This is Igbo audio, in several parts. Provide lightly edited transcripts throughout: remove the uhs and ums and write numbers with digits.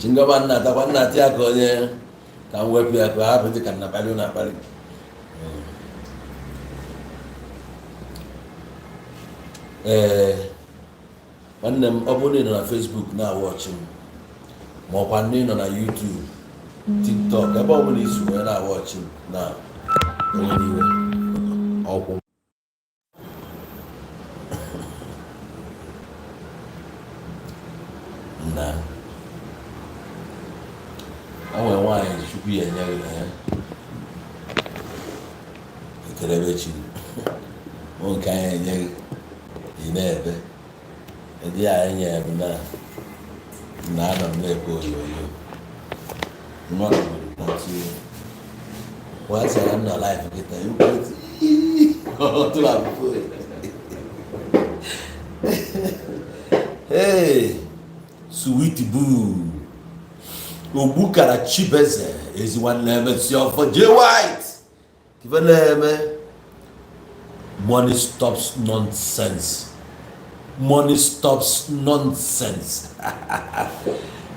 Chewing gum a na-atakwa nna atị ya ka onye ka m wepụ ya ka ọ hapụ dị ka na-akparị na-akparị. Ee, nwanne m, ọ bụrụ na ị nọ na Facebook na-awatch m, ma ọkwa na ị nọ na YouTube, TikTok, ebe ọ bụla i si wee na-awatch m, na enwere iwe ọkwụ na o nwere nwaanyị Chukwu ya enye gị ya ekelebe chi o nke anyị enye gị, ị na-ebe ndị a enye m na na anọ m na-ekwe onyonyo mmadụ nwere tattoo wasara m na live kịta ọtụrụ akwụkwọ. Hey, sweet boo, Ogbukara Chibeze, ezi nwanne emesi ọfọ J White ife na-eme. Money stops nonsense, money stops nonsense.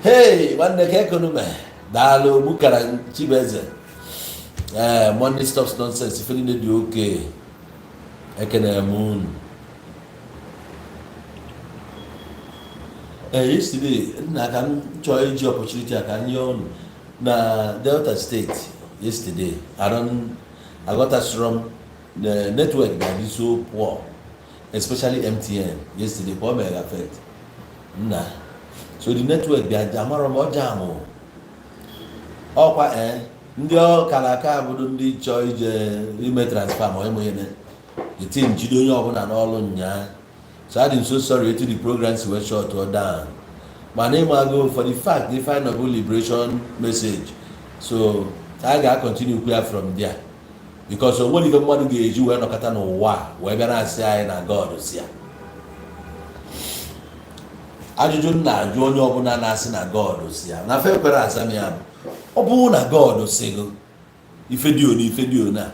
Hey, nwanne, ka ekonume. Daalụ, Ogbukara Chibeze. Ee, money stops nonsense. Ife niile dị oke. Ekene m unu. Ee, yesterday nna ka m chọọ iji opportunity a ka m nye unu na Delta State. Yesterday I don't aghọtasịrọ m the network ga-adị so poor, especially MTN. Yesterday ka ọ mere affect nna, so the network bịa amarọ m ọja amụ ọkwa. Ee, ndị ọkara aka abụrụ ndị chọọ ije ime transfer ma ịmụ ihe, the team jide onye ọbụla n'ọrụ nyaa. So adị so sorry etu the program si wee short down, mana ịmago for the fact the final bụ liberation message, so a ga-continue kwu ya from there, because o nwere ife mmadụ ga-eji wee nọkọta n'ụwa a wee bịa na-asị anyị na God si ya. Ajụjụ m na-ajụ onye ọbụla na-asị na God si ya na fe kwere asa m ya bụ, ọ bụrụ na God si gị ife dị one, ife dị one a,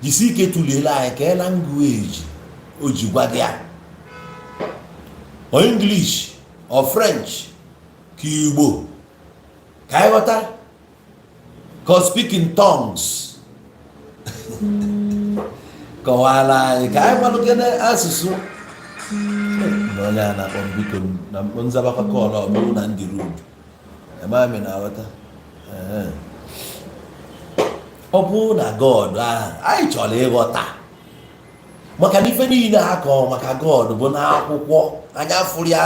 jisi ike tụliela anyị ka language o ji gwa gị ya, o English or French ka Igbo, ka anyị ghọta, ka ọ speak in tongues, kọwara anyị ka anyị malụkene asụsụ na onye a na-akpọ m. Biko, na nzabakwa call, ọ bụrụ na ndị rude emami na-aghọta. Ee. Ọ bụrụ na God ahụ anyị chọrọ ịghọta, maka na ife niile a kọọ maka God bụ n'akwụkwọ, anya fụrụ ya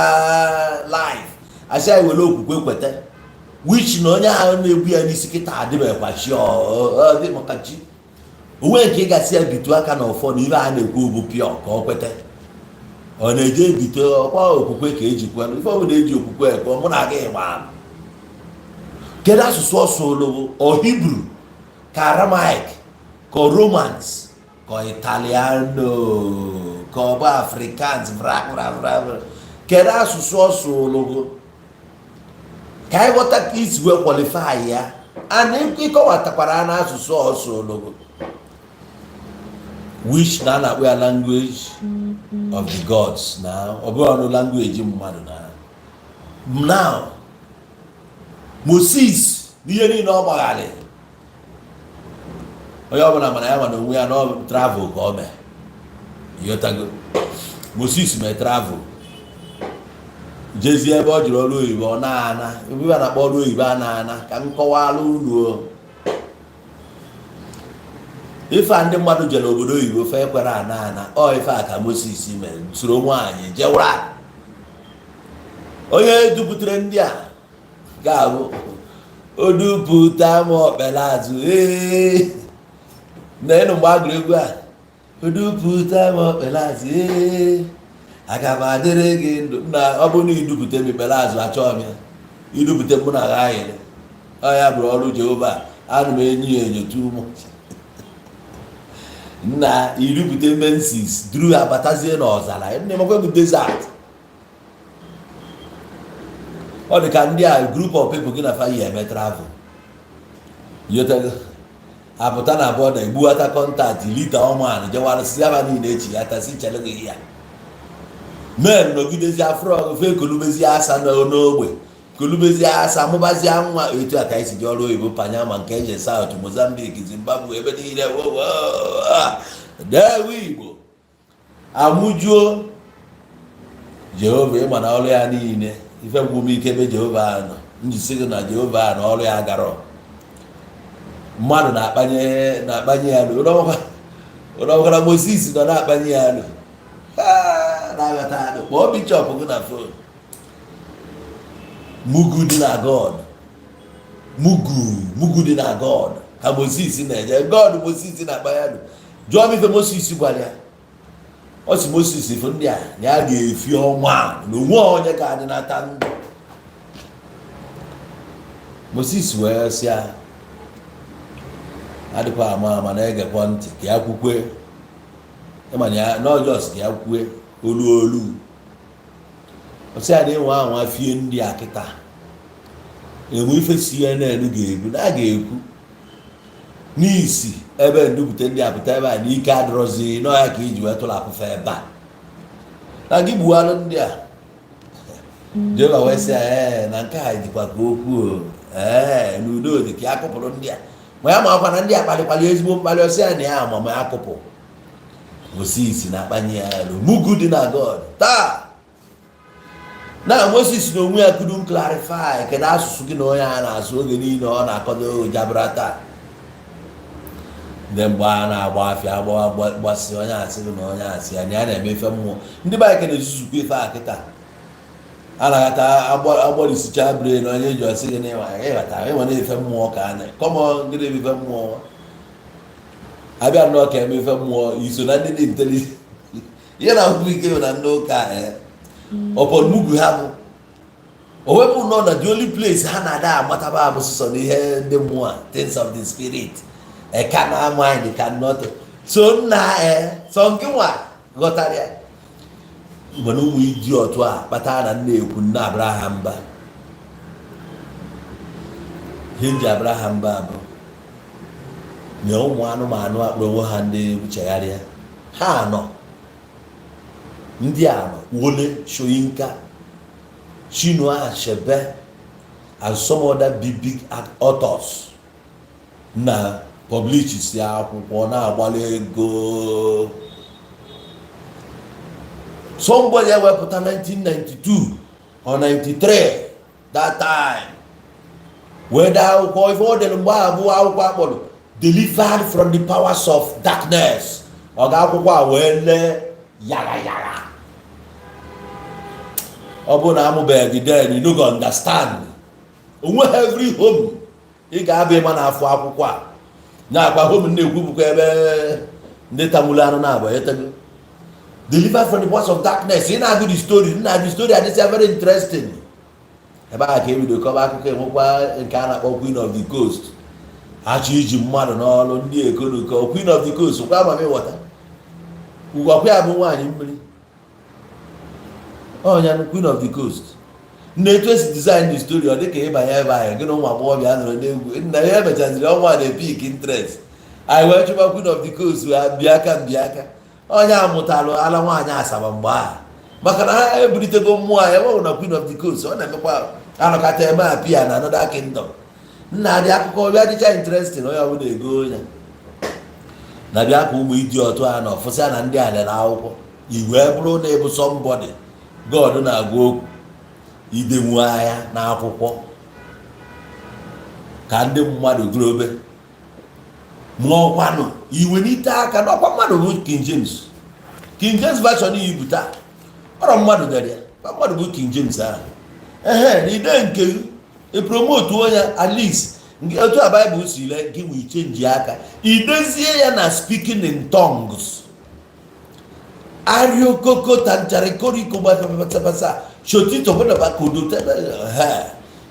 live, asị anyị were okwukwe kweta, which na onye ahụ na-ebu ya n'isi kịta adịbeghịkwa chi ọ dị maka chi onwe nke ị gasị ya bitu aka na ọfọ na ife a na-ekwu bụ pure ka ọ kweta. Ọ na-eje ebite ọkwa okwukwe ka ejikwa ife ọbụla eji okwukwe ekwe. Mụ na gị gba, kedu asụsụ ọsọ olowo? Ọ Hibru ka Aramaic ka Romans ka Italiano ka ọ bụ Afrikaans? Bra bra bra bra. Kedu asụsụ ọsọ ologo ka anyị ghọta ka isi wee qualify ya? And ịkọwatakwara na asụsụ ọsọ ologo, which na a na-akpọ ya language of the gods, na ọ bụghị ọnụ language mmadụ. Na now Moses n'ihe niile ọ gbagharị, onye ọbụla mana ya mana onwe ya na ọ travel ka ọ mee. Ịghọtago? Moses mee travel jezie ebe ọ jụrụ ọrụ oyibo, ọ na-ana ebe a na-akpọ ọrụ oyibo a na-ana. Ka m kọwara unu o. Ife a ndị mmadụ jere obodo oyibo fe ekwere ana ana ọ ife a ka Moses mere, soro nwaanyị jewara. Onye duputere ndị a ga-abụ odupụta m okpere azụ. Ee, na ịnụ mgbe agụrụ egwu a, odupụta m okpere azụ, ee, aga m adịrị gị ndụ. Na ọ bụrụ na idupụta m ikpere azụ, achọghị m ya. Idupụta mụ na agha ayịrị ọ ya bụrụ ọrụ Jehova, ana m enyi ya enyo too much. Na irupụta mensis duru ha batazie n'ọzara nne bụ desert. Ọ dị ka ndị a group of people gị na fa yi eme travel, yotago, apụta na border, egbughata contact lita ọman jewarịsị yaba niile echi ya tasị chere gị ya men nọgidezi afrọ fe ekolubezi asa n'ogbe. Kolubezie asa, mụbazie nwa. Etu a ka anyị si ji ọrụ oyibo panya ma nke eje South, Mozambique, Zimbabwe, ebe niile. Dewe Igbo amụjuo. Jehova, ịma na ọrụ ya niile, ife gwụ m ike ebe Jehova nọ. Njisi gị na Jehova na ọrụ ya gara, mmadụ na-akpanye ya alụ. Ụlọọkwara Moses nọ na-akpanye ya alụ, na-aghọta alụ. Kpọọ bishọp gị na phone. Mugu dị na God, mugu mugu dị na God ka Moses na-enye God. Moses na-akpanye alụ. Jụọ m ife Moses gwara ya. Ọ sị Moses, ife ndị a na ya ga-efi ọnwa na onwe onye ga-adị nata ndụ. Moses wee sị ya, adịkwa ama ama, na-egekwa ntị ka ya kwukwe. Ịma na ya n'ọjọs ka ya kwue olu olu. Ọ sị ya na ịnwe anwa fie ndị a kịta, enwe ife CNN ga-ebu na a ga-ekwu n'isi ebe ndupụta ndị a pụta ebe a n'ike adịrọzi n'ọya ka iji wee tụlapụfe ebe a na gị gbuwalụ ndị a. Jehova wee sị ya, ee, na nke a dịkwa ka okwu o, ee, na udo dị ka ya kụpụrụ ndị a. Ma ya ma akwa na ndị a kpalikwali ezigbo mkpali. Ọsị ya na ya ama ma ya kụpụ. Moses na-akpanye ya elu. Mugu dị na God taa na Moses na onwe ya couldn't clarify kedu asụsụ gị na onye a na-asụ oge niile ọ na-akọdo jabra taa. Ndị mgbe a na-agba afịa agbawa gbasị, onye asị gị na onye asị ya na ya na-eme ife mmụọ. Ndị be anyị na-ezuzukwa ife a kịta anaghata agbalịsicha brain. Onye ji ọsị gị na ịghọta ịnwe na ife mmụọ ka a na kọmọ gịnị bụ ife mmụọ? Abịa nnọọ ka eme ife mmụọ, iso na ndị dị intelligent. Ihe na-akwụ ike bụ na ndị ụka ọpọ mugu ha bụ o wepụ nọ na the only place ha na-ada amataba abụ sọsọ n'ihe ndị mmụọ a, things of the spirit, a carnal mind cannot. So nna so nke nwa ghọtara ya. Mana ụmụ iji otu a kpatara na nna ekwu nna Abraham ba ihe nji Abraham ba bụ na ụmụ anụmanụ akpọrọ onwe ha ndị chegharịa ha nọ. Ndị a nọ Wole Soyinka, Chinua Achebe and some other big big authors na publish si akwụkwọ na-agbalị ego. Somebody ewepụta 1992 or 93 that time wee dee akwụkwọ. Ife ọ dere mgbe ahụ bụ akwụkwọ akpọrọ Delivered from the Powers of Darkness. Ọ ga akwụkwọ a wee lee yara yara. Ọ bụrụ na amụbeghị gị then, you no go understand. Onwe every home ị ga-abịa ịma na-afụ akwụkwọ a na-akwa home na-ekwu bụkwa ebe ndị tamulu anụ na-abụ etego. Delivered from the Powers of Darkness, ị na-agụ the story na the story adịsịa very interesting. Ebe a ka ebido kọba akụkọ. Enwekwa nke a na-akpọ Queen of the Coast, achọ iji mmadụ n'ọrụ ndị ekonuko. Queen of the Coast kwa amam ịghọta ugwakwa ya bụ nwaanyị mmiri ọnya. Queen of the Coast na etu esi design the story, ọ dịka ịbanye ebe ahụ, gị na ụmụ agbọghọbịa nọrọ n'egwu nna ya. Emechaziri ọnwa na pick interest anyị wee chụba Queen of the Coast bịa aka mbịa aka. Onye a mụtalụ ala nwaanyị Asaba mgbe ahụ, maka na ha ebulitego mmụọ ya enweghị na Queen of the Coast. Ọ na-emekwa anọkata eme appear na another kingdom. Nna dị akụkọ bịa dịcha interesting. Onye ọbụla ego ya na bịa ka ụmụ iji ọtụ a nọ fụsịa na ndị a lere akwụkwọ igwe bụrụ na ịbụ somebody God na-agwa okwu idenwu ahịa n'akwụkwọ ka ndị mmadụ gụrụ mụọkwanụ iwelite aka n'ọkwa mmadụ bụ King James. King James Version iyi bụ taa ọrọ mmadụ dere ya kwa mmadụ bụ King James ahụ. Ehe, na ide nke gị promote ya, at least otu a Bible si le gị wee change aka idezie ya na speaking in tongues ariokoko tancharịkoriko gbasabasa shotito gbadabakodo. Ha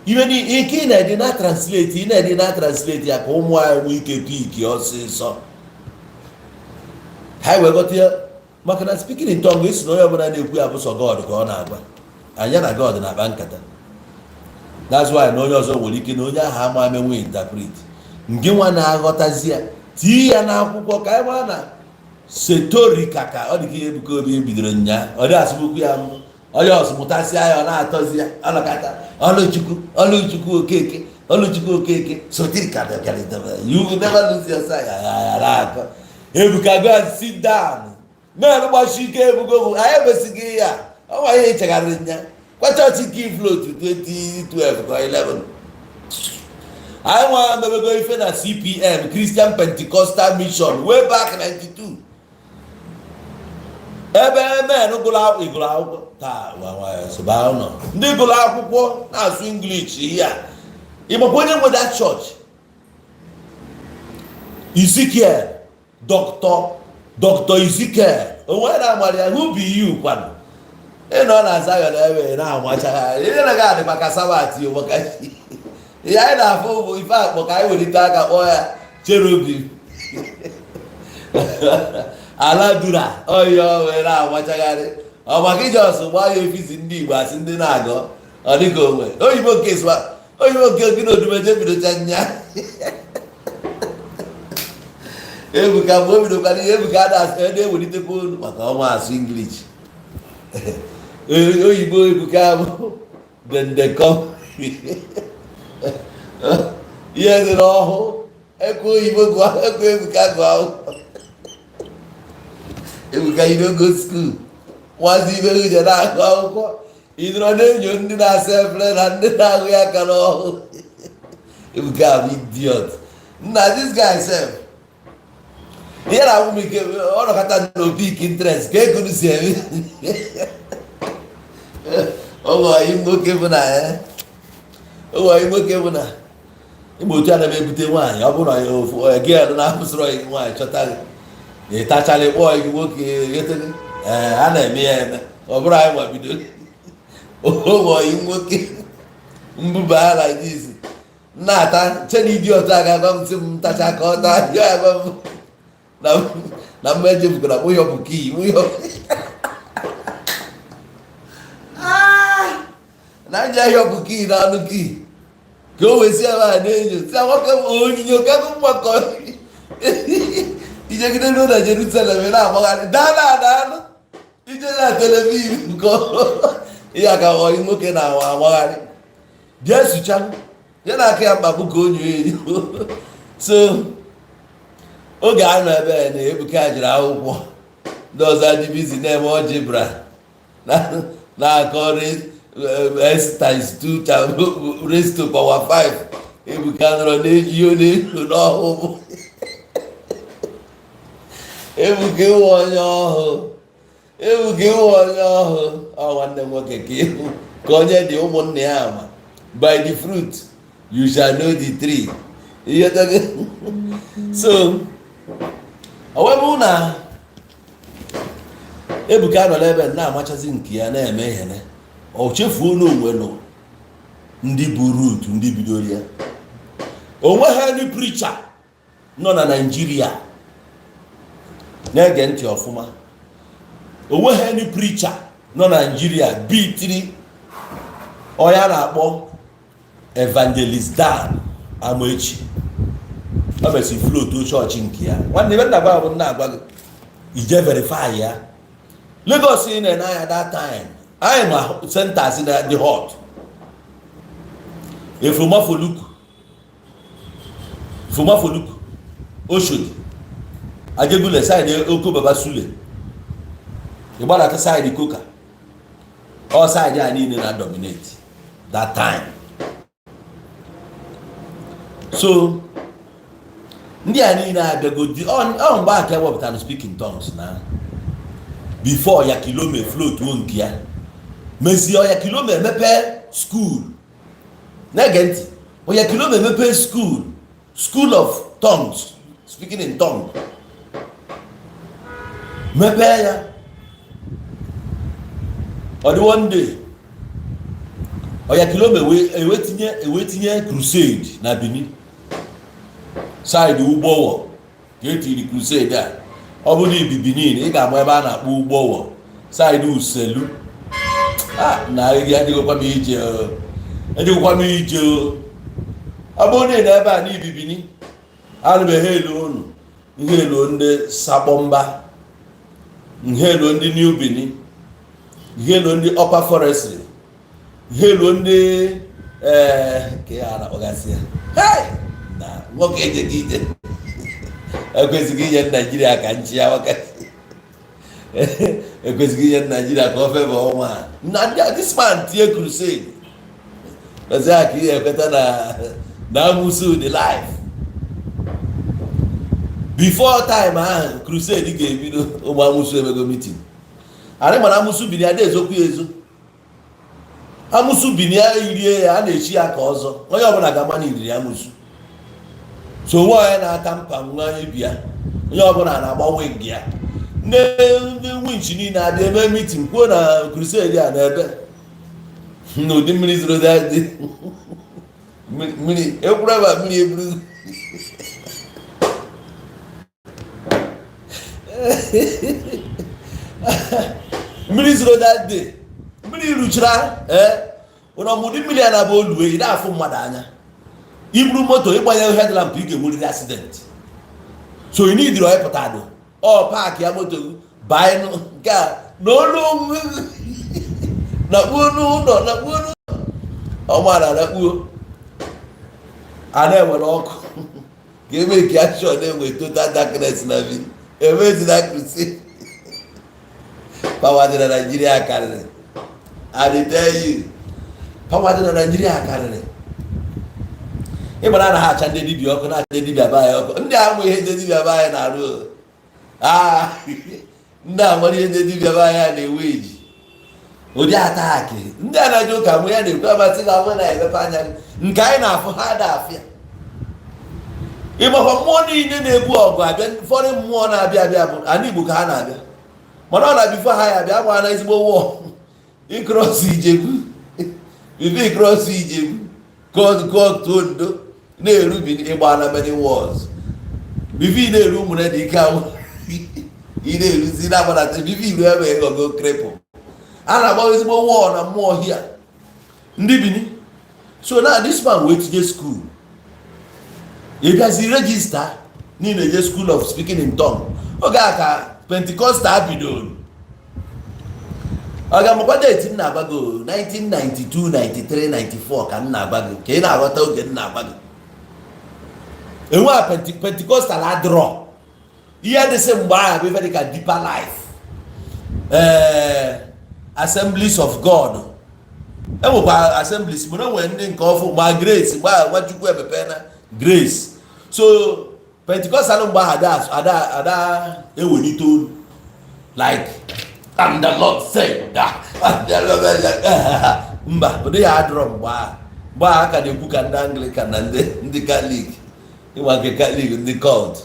iwe ni ike ị na-ede na translate, ị na-ede na translate ya ka ụmụ anyị nwee ike pick ọsịsọ, ha wee ghọta ya. Maka na speaking in tongue esi na onye ọbụla na-ekwu ya bụ sọ God ka ọ na-agwa anya na God na-akpa nkata. That's why na onye ọzọ nwere ike na onye ahụ ama amenwe interpret. Nke nwa na-aghọtazi ya, tii ya n'akwụkwọ ka anyị mara na setori kaka ọ dị ka ihe Ebuka Obi bidoro nya. Ọ dị asịbụkwu ya mbụ. Onye ọsụ mụtasịa ya, ọ na-atọzi ya, ọnọkata Ọlụchukwu, Ọlụchukwu Okeke, Ọlụchukwu Okeke sotiri ka you will never lose your sight. Aghara akọ. Ebuka, go and sit down. Men gbachi ike ebugo bụ anyị emesighị ya. Ọnwa ihe echegharịrị nya kwa chọọchị nke float 2012 ka 11, anyị nwa mebego ife na CPM, Christian Pentecostal Mission, way back 92, ebe men gụrụ akwụkwọ, ịgụrụ akwụkwọ taa soba ụlọ, ndị gụrụ akwụkwọ na-asụ English. Ihe a, ịmakwa onye nwe that church? Ezekiel, Dr. Ezekiel onwe na-amara ya. Who be you kwanụ? Ị nọ na Zion ebe na-amachagharị ihe na ga adị maka Sabbath, maka ihe anyị na-afụ bụ ife akpọ ka anyị welite aka kpọọ ya cherubim ala dura oyi wee na-amachagharị. Ọ maka iji ọsụ gbaa ya efisi ndị Igbo asị ndị na-agọ, ọ dịka onwe oyibo nke swa oyibo nke gị na odumeje bidocha nya. Ebuka, mgbe o bidokwara ihe, Ebuka na-ewelitekwa olu maka ọnwa asụ English oyibo. Ebuka bụ dendekọ ihe dị n'ọhụ ekwe oyibo gụọ ekwe. Ebuka gụọ akwụkwọ. Ebuka, you no go school. Nwazi ibe uche na-agụ akwụkwọ, ị nọrọ na-enyo ndị na-asa efere na ndị na-ahụ ya aka n'ọhụ. Ebuka bụ idiot nna. This guy sef, ihe na-agwụ m ike, ọ nọkọta n'opi interest ka ego si eme. Oge nwoke bụ na ya, oge nwoke bụ na ịgba otu a na-ebute nwaanyị, ọ bụrụ na ofu gị na-abụsịrọ gị nwaanyị chọta gị na ịtachala ịkpọ gị nwoke. Ee, a na-eme ya eme. Ọ bụrụ anyị nwa bido oge nwoke mbuba like this na-ata che na idi ọtọ a ga-agwa m sị m ntacha ka ọ taa ya, agwa m na mgbe echefukwara nwụyọ bụ kii nwụyọ na nje ahịa bụ kii na anụ kii ka o wee si ebe a na-enyo si nwoke onyinyo kakụ mgbakọ ijegide ruo na Jerusalem na-agbagharị daa na anụ ije na Tel Aviv nke ihe aka ọyị nwoke na-agbagharị bịa sucha ya na aka ya mkpagbu ka onyo enyo. So oge a nọ ebe na Ebuka jiri akwụkwọ, ndị ọzọ adị busy na-eme algebra, na-akọ s times 2 raised to power 5. Ebuka nọrọ na-eji ihe na-enyo n'ọhụụ. Ebuka ịwụ onye ọhụụ, Ebuka ịwụ onye ọhụụ. Ọ nwanne m nwoke ka ịhụ ka onye dị ụmụnne ya ama. By the fruit you shall know the tree. Ihe so ọ wee bụrụ na Ebuka nọ n'ebe na-amachazi nke ya na-eme ihe, ọ chefuo n'onwe nọ ndị bụ root, ndị bidoro ya. Onwe ha ndị preacher nọ na Naịjirịa na-ege ntị ọfụma. Onwe ha ndị preacher nọ na Naịjirịa bitiri onye a na-akpọ Evangelist Dan Amaechi. O mesi float chọọchị nke ya. Nwanne, ebe nna gwa bụ nna agwa gị ije verify ya. Lagos ị na-ene anya that time, anyị ma centers na dị hot: Efomafoluku, Efomafoluku, Oshodi, Ajegunle side, Oko Baba Sule, ịgbadata side Koka, ọ side a niile na dominate that time. So ndị a niile abịago di ọ mgbe aka ewepụtara speak in tongues na before Oyakhilome float nke ya mezie. Oyakhilome emepe school. Na-ege ntị, Oyakhilome emepe school, school of tongues, speaking in tongues, mepee ya. Ọ dị one day, Oyakhilome ewetinye crusade na Benin side Ugbowo ka etiri crusade a. Ọ bụrụ ibi Benin, ị ga-ama ebe a na-akpọ Ugbowo side Uselu a na adịghịkwa m ije o, ejikwa m ije o. Ọ bụrụ na ị nọ ebe a n'ibi Benin, anụbeghị elu unu ihe elu ndị Sakpọmba, ihe elu ndị New Benin. Hailuo ndị upper forestry, hailuo ndị ee ka ya na-akpọgasị ya. Hey! Na nwoke ejeghị ije, ekwesịghị inye Naijiria ka nchi ya nwoke, ekwesịghị inye Naijiria ka o febe ọnwa a. Na ndị this man tie crusade ọzọ ya ka ihe ekweta na amusu the life. Before time ahụ crusade ga-ebido, ụmụ amusu emego meeting. Anyị mara amusu bini ada ezokwu ya ezo. Amusu bini ya irie ya, a na-echi ya ka ọzọ. Onye ọbụla ga-ama na iriri amusu. So nwa onye na-ata mpa nwa ibi ya, onye ọbụla na-agba wing ya. Ndị winch niile abịa eme meeting, kwuo na crusade a na-ebe n'ụdị mmiri zoro dị mmiri ekwuru ebe a, mmiri eburu. Mmiri zoro that day, mmiri ruchara. Ee, ụlọ ụdị mmiri a na-abụ olue, ị na-afụ mmadụ anya. Iburu moto, ịgbanye headlamp, ị ga-enwerịrị accident. So ị need onye pụta do ọ park ya moto banye nke a na olu nakpuo n'ụlọ, nakpuo n'ụlọ ọma na nakpuo a na-ewere ọkụ ka eme ka achọ na-enwe total darkness na bi emezina crusade. Power dị na Naijiria karịrị. I dey tell you, power dị na Naijiria karịrị. Ịgbara na ha acha ndị dibịa ọkụ, na-acha ndị dibịa be anyị ọkụ. Ndị a nwe ihe ndị dibịa be anyị na-arụ. Ah, ndị a nwere ihe ndị dibịa be anyị a na-ewe eji ụdị attack. Ndị a na-eje ụka mụ ya na-ekwu amasị ga mụ na-emepe anya gị nke anyị na-afụ ha da afịa. Ịgbakwa mmụọ niile na-ebu ọgụ abịa, ụfọdụ mmụọ na-abịa abịa bụ ala Igbo ka ha na-abịa, mana ọ na before ha ya abịa agba na ezigbo wọọ ịcross Ijebu. Before ịcross Ijebu kọọ Ondo na-eru ịgba na many wars. Before ị na-eru ụmụnne dị ike ahụ, ị na-eruzi na-agbadata. Before iru ebe ịghọgo cripple, a na-agba ezigbo wọọ na mmụọ hia ndị Bini. So now this man wee tinye school, ị bịazi register niile, je school of speaking in tongue. Oge a ka Pentecostal bidoro. Ọ ga-amakwa date m na-agwa gị, 1992, 93, 94 ka m na-agwa gị, ka ị na-aghọta oge m na-agwa gị. Enwe a Pentecostal adịrọ ihe dịsị mgbe ahụ bụ ife dịka Deeper Life, ee, Assemblies of God. Enwekwa Assemblies, mana enwere ndị nke ọfụ ma Grace mgbe ahụ Nwachukwu emepe na Grace. So Pentecostal mgbe ahụ ada ada ada ewelite olu like "And the Lord said that, and the Lord said." Mba, ụdị ya adịrọ mgbe ahụ. Mgbe ahụ a ka na-ekwu ka ndị Anglican na ndị Catholic, ịnwa nke Catholic, ndị cult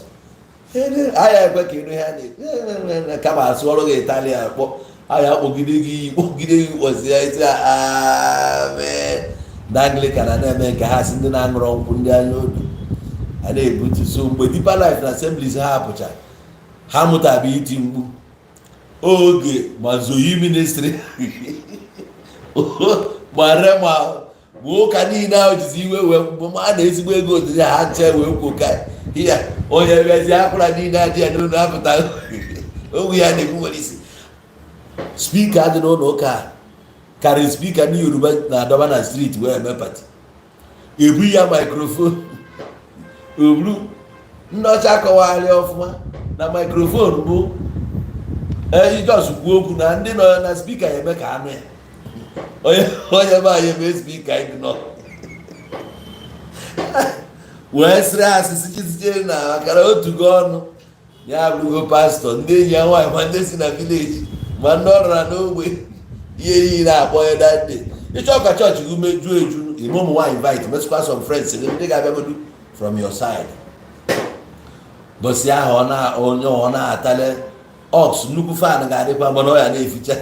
aya ekwe ka ịnụ ihe a na-ekwu, kama asụọrọ gị Italian kpọ aya kpọgide gị, kpọgide gị, kpọzie isi amen. Ndị Anglican a na-eme nke ha, si ndị na-aṅụrọ nkwụ, ndị anya obi a na-ebutu. So mgbe Deeper Life na Assemblies ha pụcha, ha mụtabe iti mkpu oge ma Zoe Ministry ma Rhema ma ụka niile ahụ jizi iwe wee mgbe ma na ezigbo ego dị ha nche wee kwuo ka ya onye bịazi akwụra niile adị ya n'ụlọ apụta ogwu ya na-ekwu nwere isi. Speaker dị n'ụlọ ụka a karịrị speaker ndị Yoruba na-adọba na street wee eme party. Ebu ya microphone oburu ndị ọcha kọwagharịa ọfụma na microphone bụ just kwuo okwu na ndị nọ na speaker ya eme ka anụ ya. Onye be anyị eme speaker ignore wee sịrị asịsị chiziche na akara otugo ọnụ ya bụrụgo pastọ. Ndị enyi ya nwaanyị ma ndị si na village ma ndị ọrụ na n'ogbe ihe niile akpọ ya dande. Ịchọ ka chọọchị gị mejuo eju, ime ụmụ nwaanyị invite, mesịkwa some friends gị ndị ga-abịagodu from your side. Bọsị ahụ ọ na onye ọ na-atale ox nnukwu fan ga-adịkwa, mana ọ ya na-eficha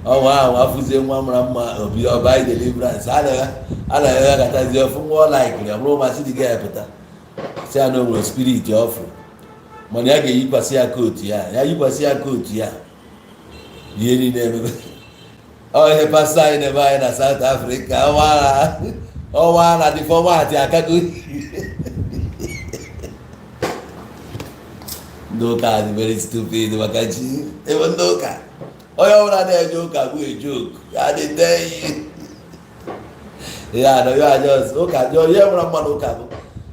ọnwa ahụ afụzie nwa mara mma obi ọba deliverance a na-eghatazi ọfụ nwa ọ laikiri ọ bụrụ masị dị ga-epụta si ya na o nwere spirit ọfụ, mana ya ga-eyikwasị ya coat ya, ya yikwasị ya coat ya, ihe niile emebe. Ọ ihe pastọ anyị na-eme anyị na South Africa ọnwa na dị format akago. Ndị ụka dị very stupid maka chi ebe ndị ụka. Onye ọbụla na-eje ụka bụ ejoke ya dị tee ya na ya just ụka ihe nwere mmadụ. Ụka bụ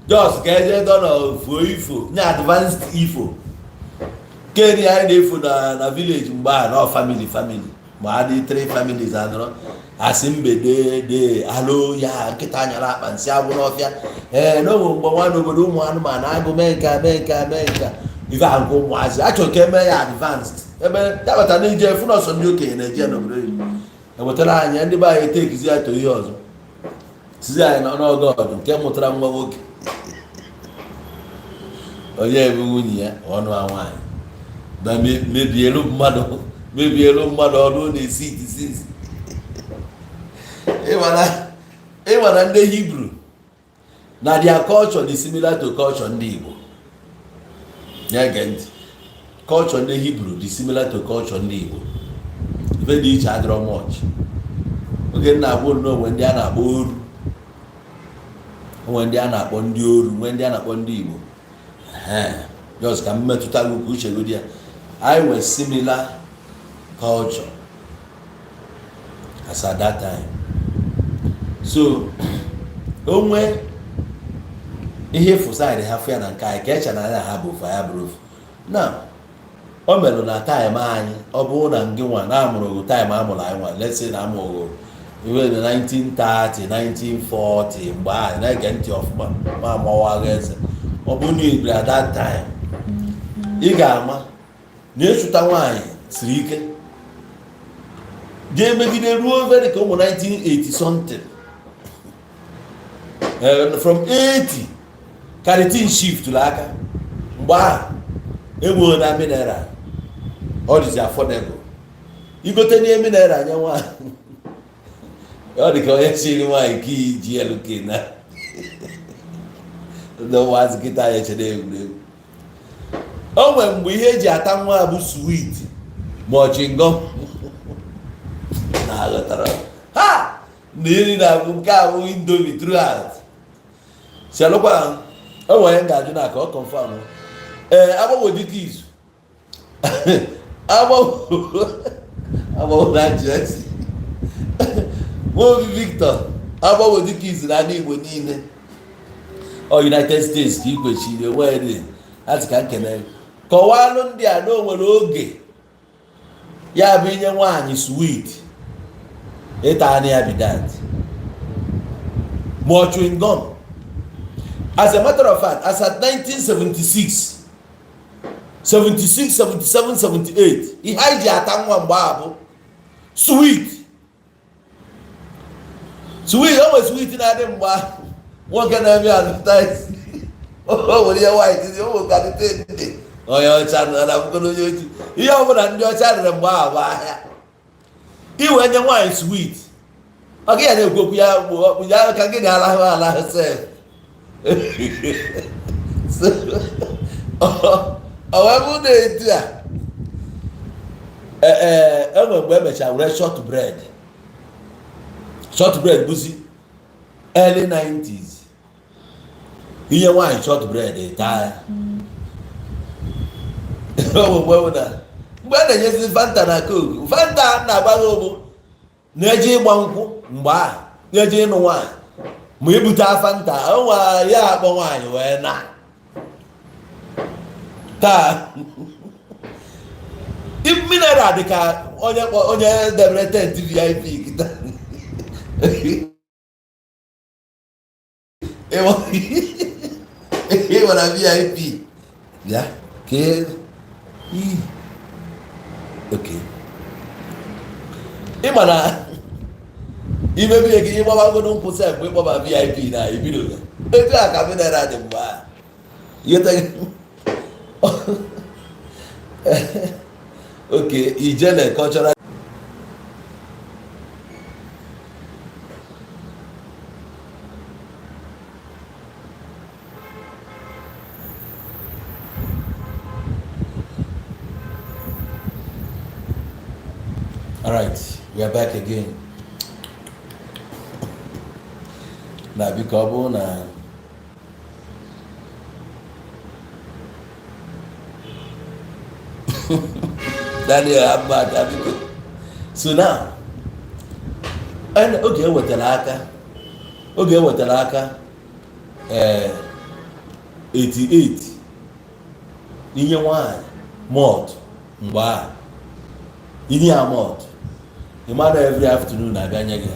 just ka eje dọ na fuo ifo nye advanced ifo keni anyị na-efu na village mgbe a na family family ma a dị three families anọrọ asị mbe de alo ya nkịta anyara akpa nsị agwụ n'ọfịa. Ee, n'onwe mgbe nwa n'obodo ụmụ anụmanụ agụ mee nka mee nka mee nka ife ahụ nke ụmụazị achọrọ ka eme ya advanced ebe ya bata na ije fụ nọsọ ndị okenye na-eje n'obodo oyibo ewetara anyị ndị be anyị tekizi ya to ihe ọzọ sizi anyị n'ọgọdụ nke mụtara nwa nwoke onye bụ nwunye ya ọnụ nwaanyị na mebielu mmadụ mebielu mmadụ ọnụ na-esi itisi. Ịmana ndị Hibru na their culture dị similar to culture ndị Igbo. Na-ege ntị, culture ndị Hibru dị similar to culture ndị Igbo. Ife dị iche adịrọ much. Oge nna agbụ nnọọ onwe ndị a na-akpọ oru, onwe ndị a na-akpọ ndị oru, nwee ndị a na-akpọ ndị Igbo. Just ka mmetụta gị ka uche gị dị ya, anyị nwere similar culture as at that time. So onwe ihe ịfụ side ha fụ ya na nke anyị ka eche na anya ha bụ ofu, ya bụrụ ofu. Na o merụ na time anyị, ọ bụrụ na ngị nwa na amụrụ time amụrụ anyị nwa, let's say na amụrụ iwe na 1930, 1940, mgbe ahụ na-ege ntị ọfụma ma amawaghị eze, ọ bụrụ na ibiri at that time, ị ga-ama na ịchụta nwaanyị siri ike jee megide ruo very ka ụmụ 1980 something. From 80 ka the thing shift aka. Mgbe ahụ enweghị na mineral, ọ dịzi affordable igote n'ihe mineral nye nwaanyị. Ọ dị ka onye siri nwaanyị ka iji elu ke na ndị ụmụazị kịta ya echere egwuregwu. O nwere mgbe ihe eji ata nwa bụ sweet ma ọ chewing gum na aghọtara ha na iri na-abụ nke a bụ Indomie throughout. Chelụkwa, o nwere m ga-ajụ na ka ọ confirm. Ee, agbanwe dịka izu agbanwe na jesi Nwobi Victor, agbanwe dịka izu n'ala Igbo niile, ọ United States ka ikwechiri onwe dị asị ka nkene kọwalụ ndị a na o nwere oge ya bụ inye nwaanyị sweet ịta anụ ya bidat ma ọ chewing gum. As a matter of fact, as at 1976, 76, 77, 78, ihe anyị ji ata nwa mgbe a bụ sweet sweet. O nwere sweet na-adị mgbe ahụ nwoke na-eme advertise, o nwere ihe white dị, o nwekarịta ndị onye ọcha nọ na akwụkwọ onye ojii. Ihe ọbụla ndị ọcha rere mgbe ahụ bụ ahịa. Iwe nye nwaanyị sweet, ọ gị ya na-ekwu okwu ya bụ ya ka gị na-alahụ alahụ sef. Ọ wee bụ na etu a ee, enwe mgbe emechara were short bread. Short bread bụzi early 90s. Inye nwaanyị short bread taa ya. Mgbe bụ na mgbe a na-enyezi Fanta na Coke, Fanta na-agbaghị ụgbụ na-eje ịgba nkwụ mgbe ahụ, na-eje ịnụ nwaanyị ma ebute Fanta onwe ya akpọ nwaanyị wee na taa mineral dị ka onye onye debere tent VIP kịta. Ịwara VIP bịa kee. Oke ịma na imebie gị ịgbabagodo nkwụ sef mgbe ịkpọba VIP na ibido etu a ka mineral dị mgbe ahụ. Okay, Ijele cultural. All right, we are back again. Na biko, ọ bụrụ na Daniel Ahmad, biko. So now, oge ewetara aka, oge ewetara aka, ee, 88, inye nwanyị malt. Mgbe a inye ya malt, ị mara, every afternoon na-abịa nye gị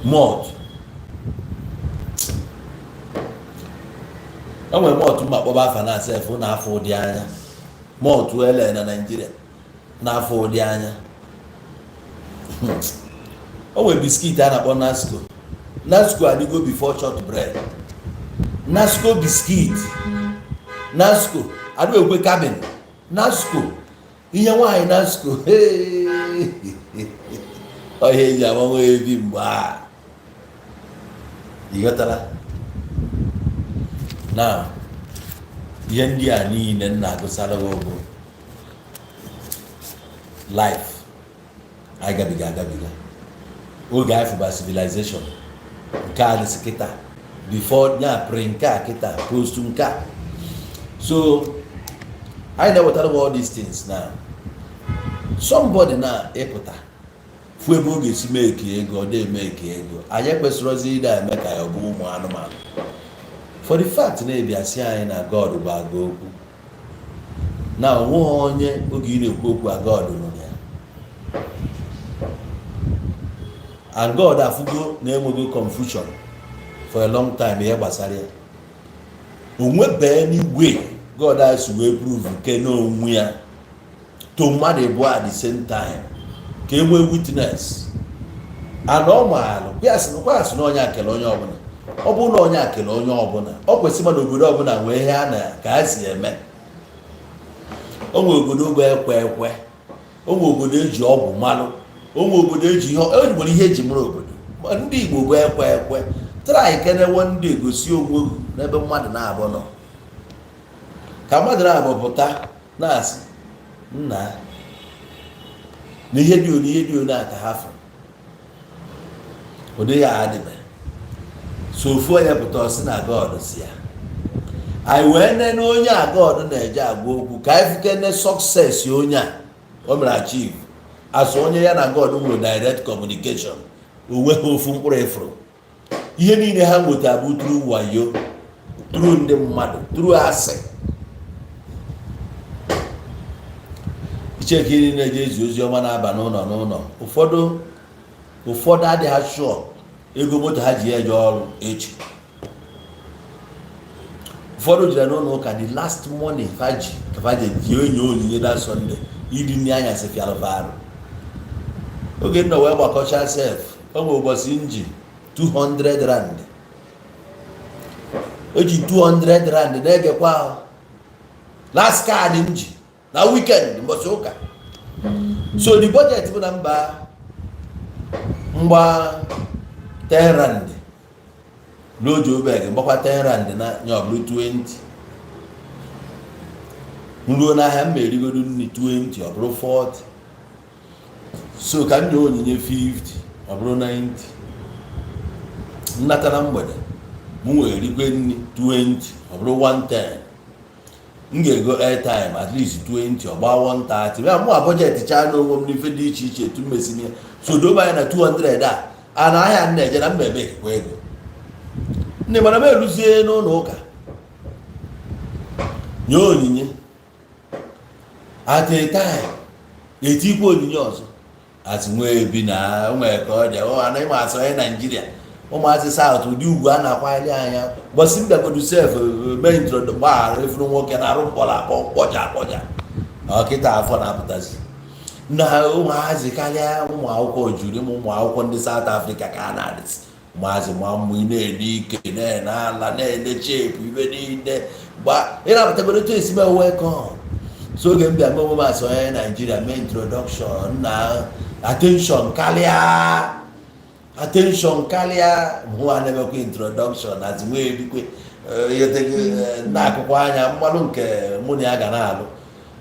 malt. E nwere malt mma kpọba afa na sef na-afọ ụdị anya malt ele na Naịjirịa na-afọ ụdị anya. O nwere biscuit a na-akpọ Nasco. Nasco adịgo before shortbread. Nasco biscuit, Nasco adịghị ekwe cabin. Nasco, ihe nwaanyị Nasco ọhịa eji agbanwe ebi mgbe a, ịghọtara na ihe ndị a niile m na-agụsara gị bụ life anyị gabiga agabiga oge anyị fụba civilization nke a dịsị kịta, before ya, pre nke a kịta, post nke a. So anyị na-ewetara gị all these things na somebody na-ịpụta fụ ebe ọ ga-esi mee ka ego ọ dị eme ka ego. Anyị ekwesịrọzi ịda eme ka ya ọ bụ ụmụ anụmanụ. For the fact na-ebiasị anyị na God bụ aga okwu na onweghị onye oge ị na-ekwu okwu a, God nụrụ ya, and God afụgo na-enwego confusion for a long time ihe gbasara ya. Onwebee n'igwe God a si wee prove nke n'onwe ya to mmadụ ịbụọ at the same time ka e nwee witness. And ọ maalụ kwasị na onye akele onye ọbụla. Ọ bụrụ na onye akele onye ọbụla, ọ kwesịrị ma na obodo ọbụla nwee ihe a na ka ha si eme. Onwe obodo bụ ekwe ekwe, onwe obodo eji ọgwụ malụ, onwe obodo eji ihe e nwere, ihe eji mụrụ obodo. Ma ndị Igbo bụ ekwe ekwe. Try kenewo ndị egosi onwe gị n'ebe mmadụ na-abụ nọ, ka mmadụ na-abụ pụta na-asị nna na ihe dị one, ihe dị one a ka ha fụrụ ụdị ya adịbe. So ofu onye pụta, ọsị na God si ya. Anyị wee nene onye a God na-eje agwa okwu, ka anyị fukene success onye a o mere achieve asụ onye ya na God nwere direct communication. O nweghị ofu mkpụrụ ifuru. Ihe niile ha nweta bụ through wayo, through ndị mmadụ, through asị. Icheke niile na-eje ezi ozi ọma na-aba n'ụlọ n'ụlọ, ụfọdụ ụfọdụ adịghị sure ego moto ha ji eje ọrụ echi. Ụfọdụ jere n'ụlọ ụka, the last money faji ka faji ji enye onyinye that Sunday, iri nri anyasị fịara arụ. Oge nọ wee gbakọcha sef, o nwere ụbọchị nji 200 rand, o ji 200 rand na-egekwa ahụ last card m ji na weekend, mbọchị ụka. So the budget bụ na mba mgba 10 rand n'oji obeg, mgbakwa 10 rand na nye, ọ bụrụ 20. Nruo n'ahịa, m erigodo nri 20, ọ bụrụ 40. So ka m nye onyinye 50, ọ bụrụ 90. Nnata na mgbede, m nwere erikwe nri 20, ọ bụrụ 110. M ga-ego airtime at least 20, ọ gbaa 130. Ya mụ a budget chaa n'onwe m n'ife dị iche iche etu mmesi ya. So dobe anya na 200 a a na ahịa m na-eje na mma eme ekekwa ego nne. Mana m eruzie n'ụlọ ụka nye onyinye at a time, etikwa onyinye ọzọ asị nwee ebi na nwee ka ọ dị. Ọ anaghị m asọ onye Naijiria, ụmụazị South, ụdị ugwu a na-akwanyere anya. Bọsị m bịagodu sef mee intro, gbaghara efuru nwoke na-arụ mkpọrọ akpọ mkpọja akpọja ọkịta afọ na-apụtazi na ụmụazị karịa ụmụ akwụkwọ juru ụmụ akwụkwọ ndị South Africa ka a na-adịsị ụmụazị ma mmụ ị na-ene ike, na-ene ala, na-ene chepu ibe niile gba ị na-apụtagoro etu esi mee welcome. So oge m bịa mee omume asị onye Naijiria, mee introduction na attention karịa, attention karịa. Mụnwa na-emekwa introduction as nwee erikwe na-akụkọ anya mmalụ nke mụ na ya ga na-alụ,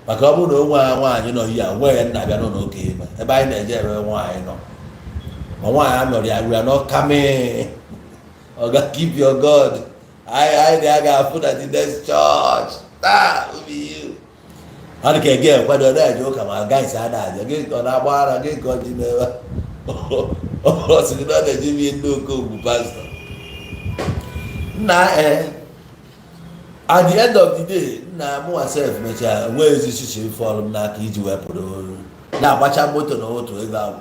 maka ọ bụrụ na onwe nwaanyị nọ here, onwe ya nna bịa n'ụlọ ụka ime ebe anyị na-eje, ebe nwaanyị nọ, ma nwaanyị anọrọ ya, we are not coming. Oga, keep your God. Anyị na-aga afụ na the next church taa obi you. Ọ dị ka ege kwado na-eje ụka, ma guys a na-abịa gị ka ọ na-agba ara gị ka ọ ji n'ebe ọ sị gị na ọ na-eje ihe ndị okongwu pastọ nna. Ee, at the end of the day, nna mụnwa sef mechaa nwee ezi chichi fọlụ m n'aka iji wepụrụ na-agbacha moto na otu ego ahụ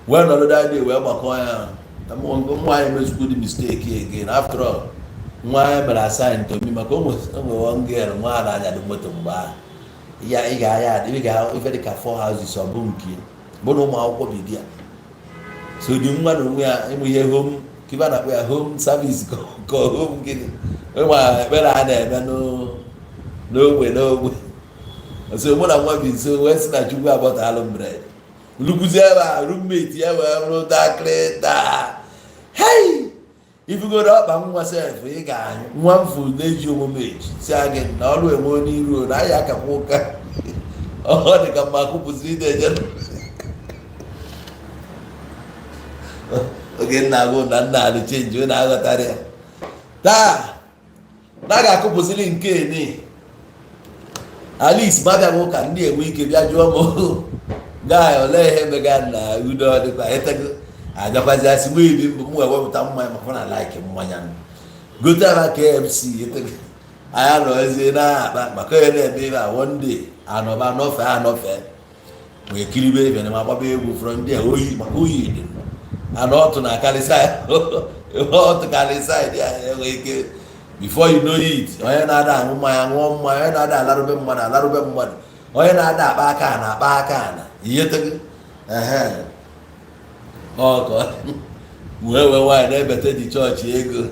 wee nọrọ that day wee gbakọ ya na mụ anyị mezukwu the mistake again. After all, nwa anyị mere assign to me maka o nwere one girl nwa a na-anyado moto mgbe ahụ ya ị ga-aya ị ga ife dị ka four houses, ọ bụ nke bụ na ụmụ akwụkwọ bi di ya. So dị nwa na onwe ya ịmụ ihe home kiba na-akpọ ya home service ka home gịnị nwa ekpere a na-eme n'ogbe n'ogbe. So mụ na nwa bi nso wee sị na Chukwu agbọtalụ m bread lukwuzi ebe a, roommate ya wee bụrụ dakịrịta. Hei, ifugoro ọkpa nwa sef ị ga-anyụ nwa mfu na-eji omume eji si gị na ọrụ enwe n'iru na anyị akakwa ụka. Ọ dị ka mma kụpụziri ide eje oge nna agwụ na nna alụ change na aghọtara ya taa na a ga-akụpụziri nke ni Alice ma bịaghị ụka ndị enwe ike bịa jụọ m gaa olee ihe mega na udo ọ dịkwa etego abịakwazi asị nwa ibi mbụ m wee wepụta mmanya maka na like mmanya gote ara KFC etego anyị anọzie na-akpa maka onye na-eme ibe a. One day anọba anọfe anọfe wee kiribe ebe na ma gbaba egwu from there oyi maka oyi dị anụ ọtụ na akarịsa ọtụ karịsa dị ya enwe ike. Before you know it, onye na-ada aṅụ mmanya ṅụọ mmanya, onye na-ada alarube mmadụ alarube mmadụ, onye na-ada akpa aka na akpa aka na ihe tego ehe ọkọ wee wee nwaanyị na-ebete dị chọọchị ego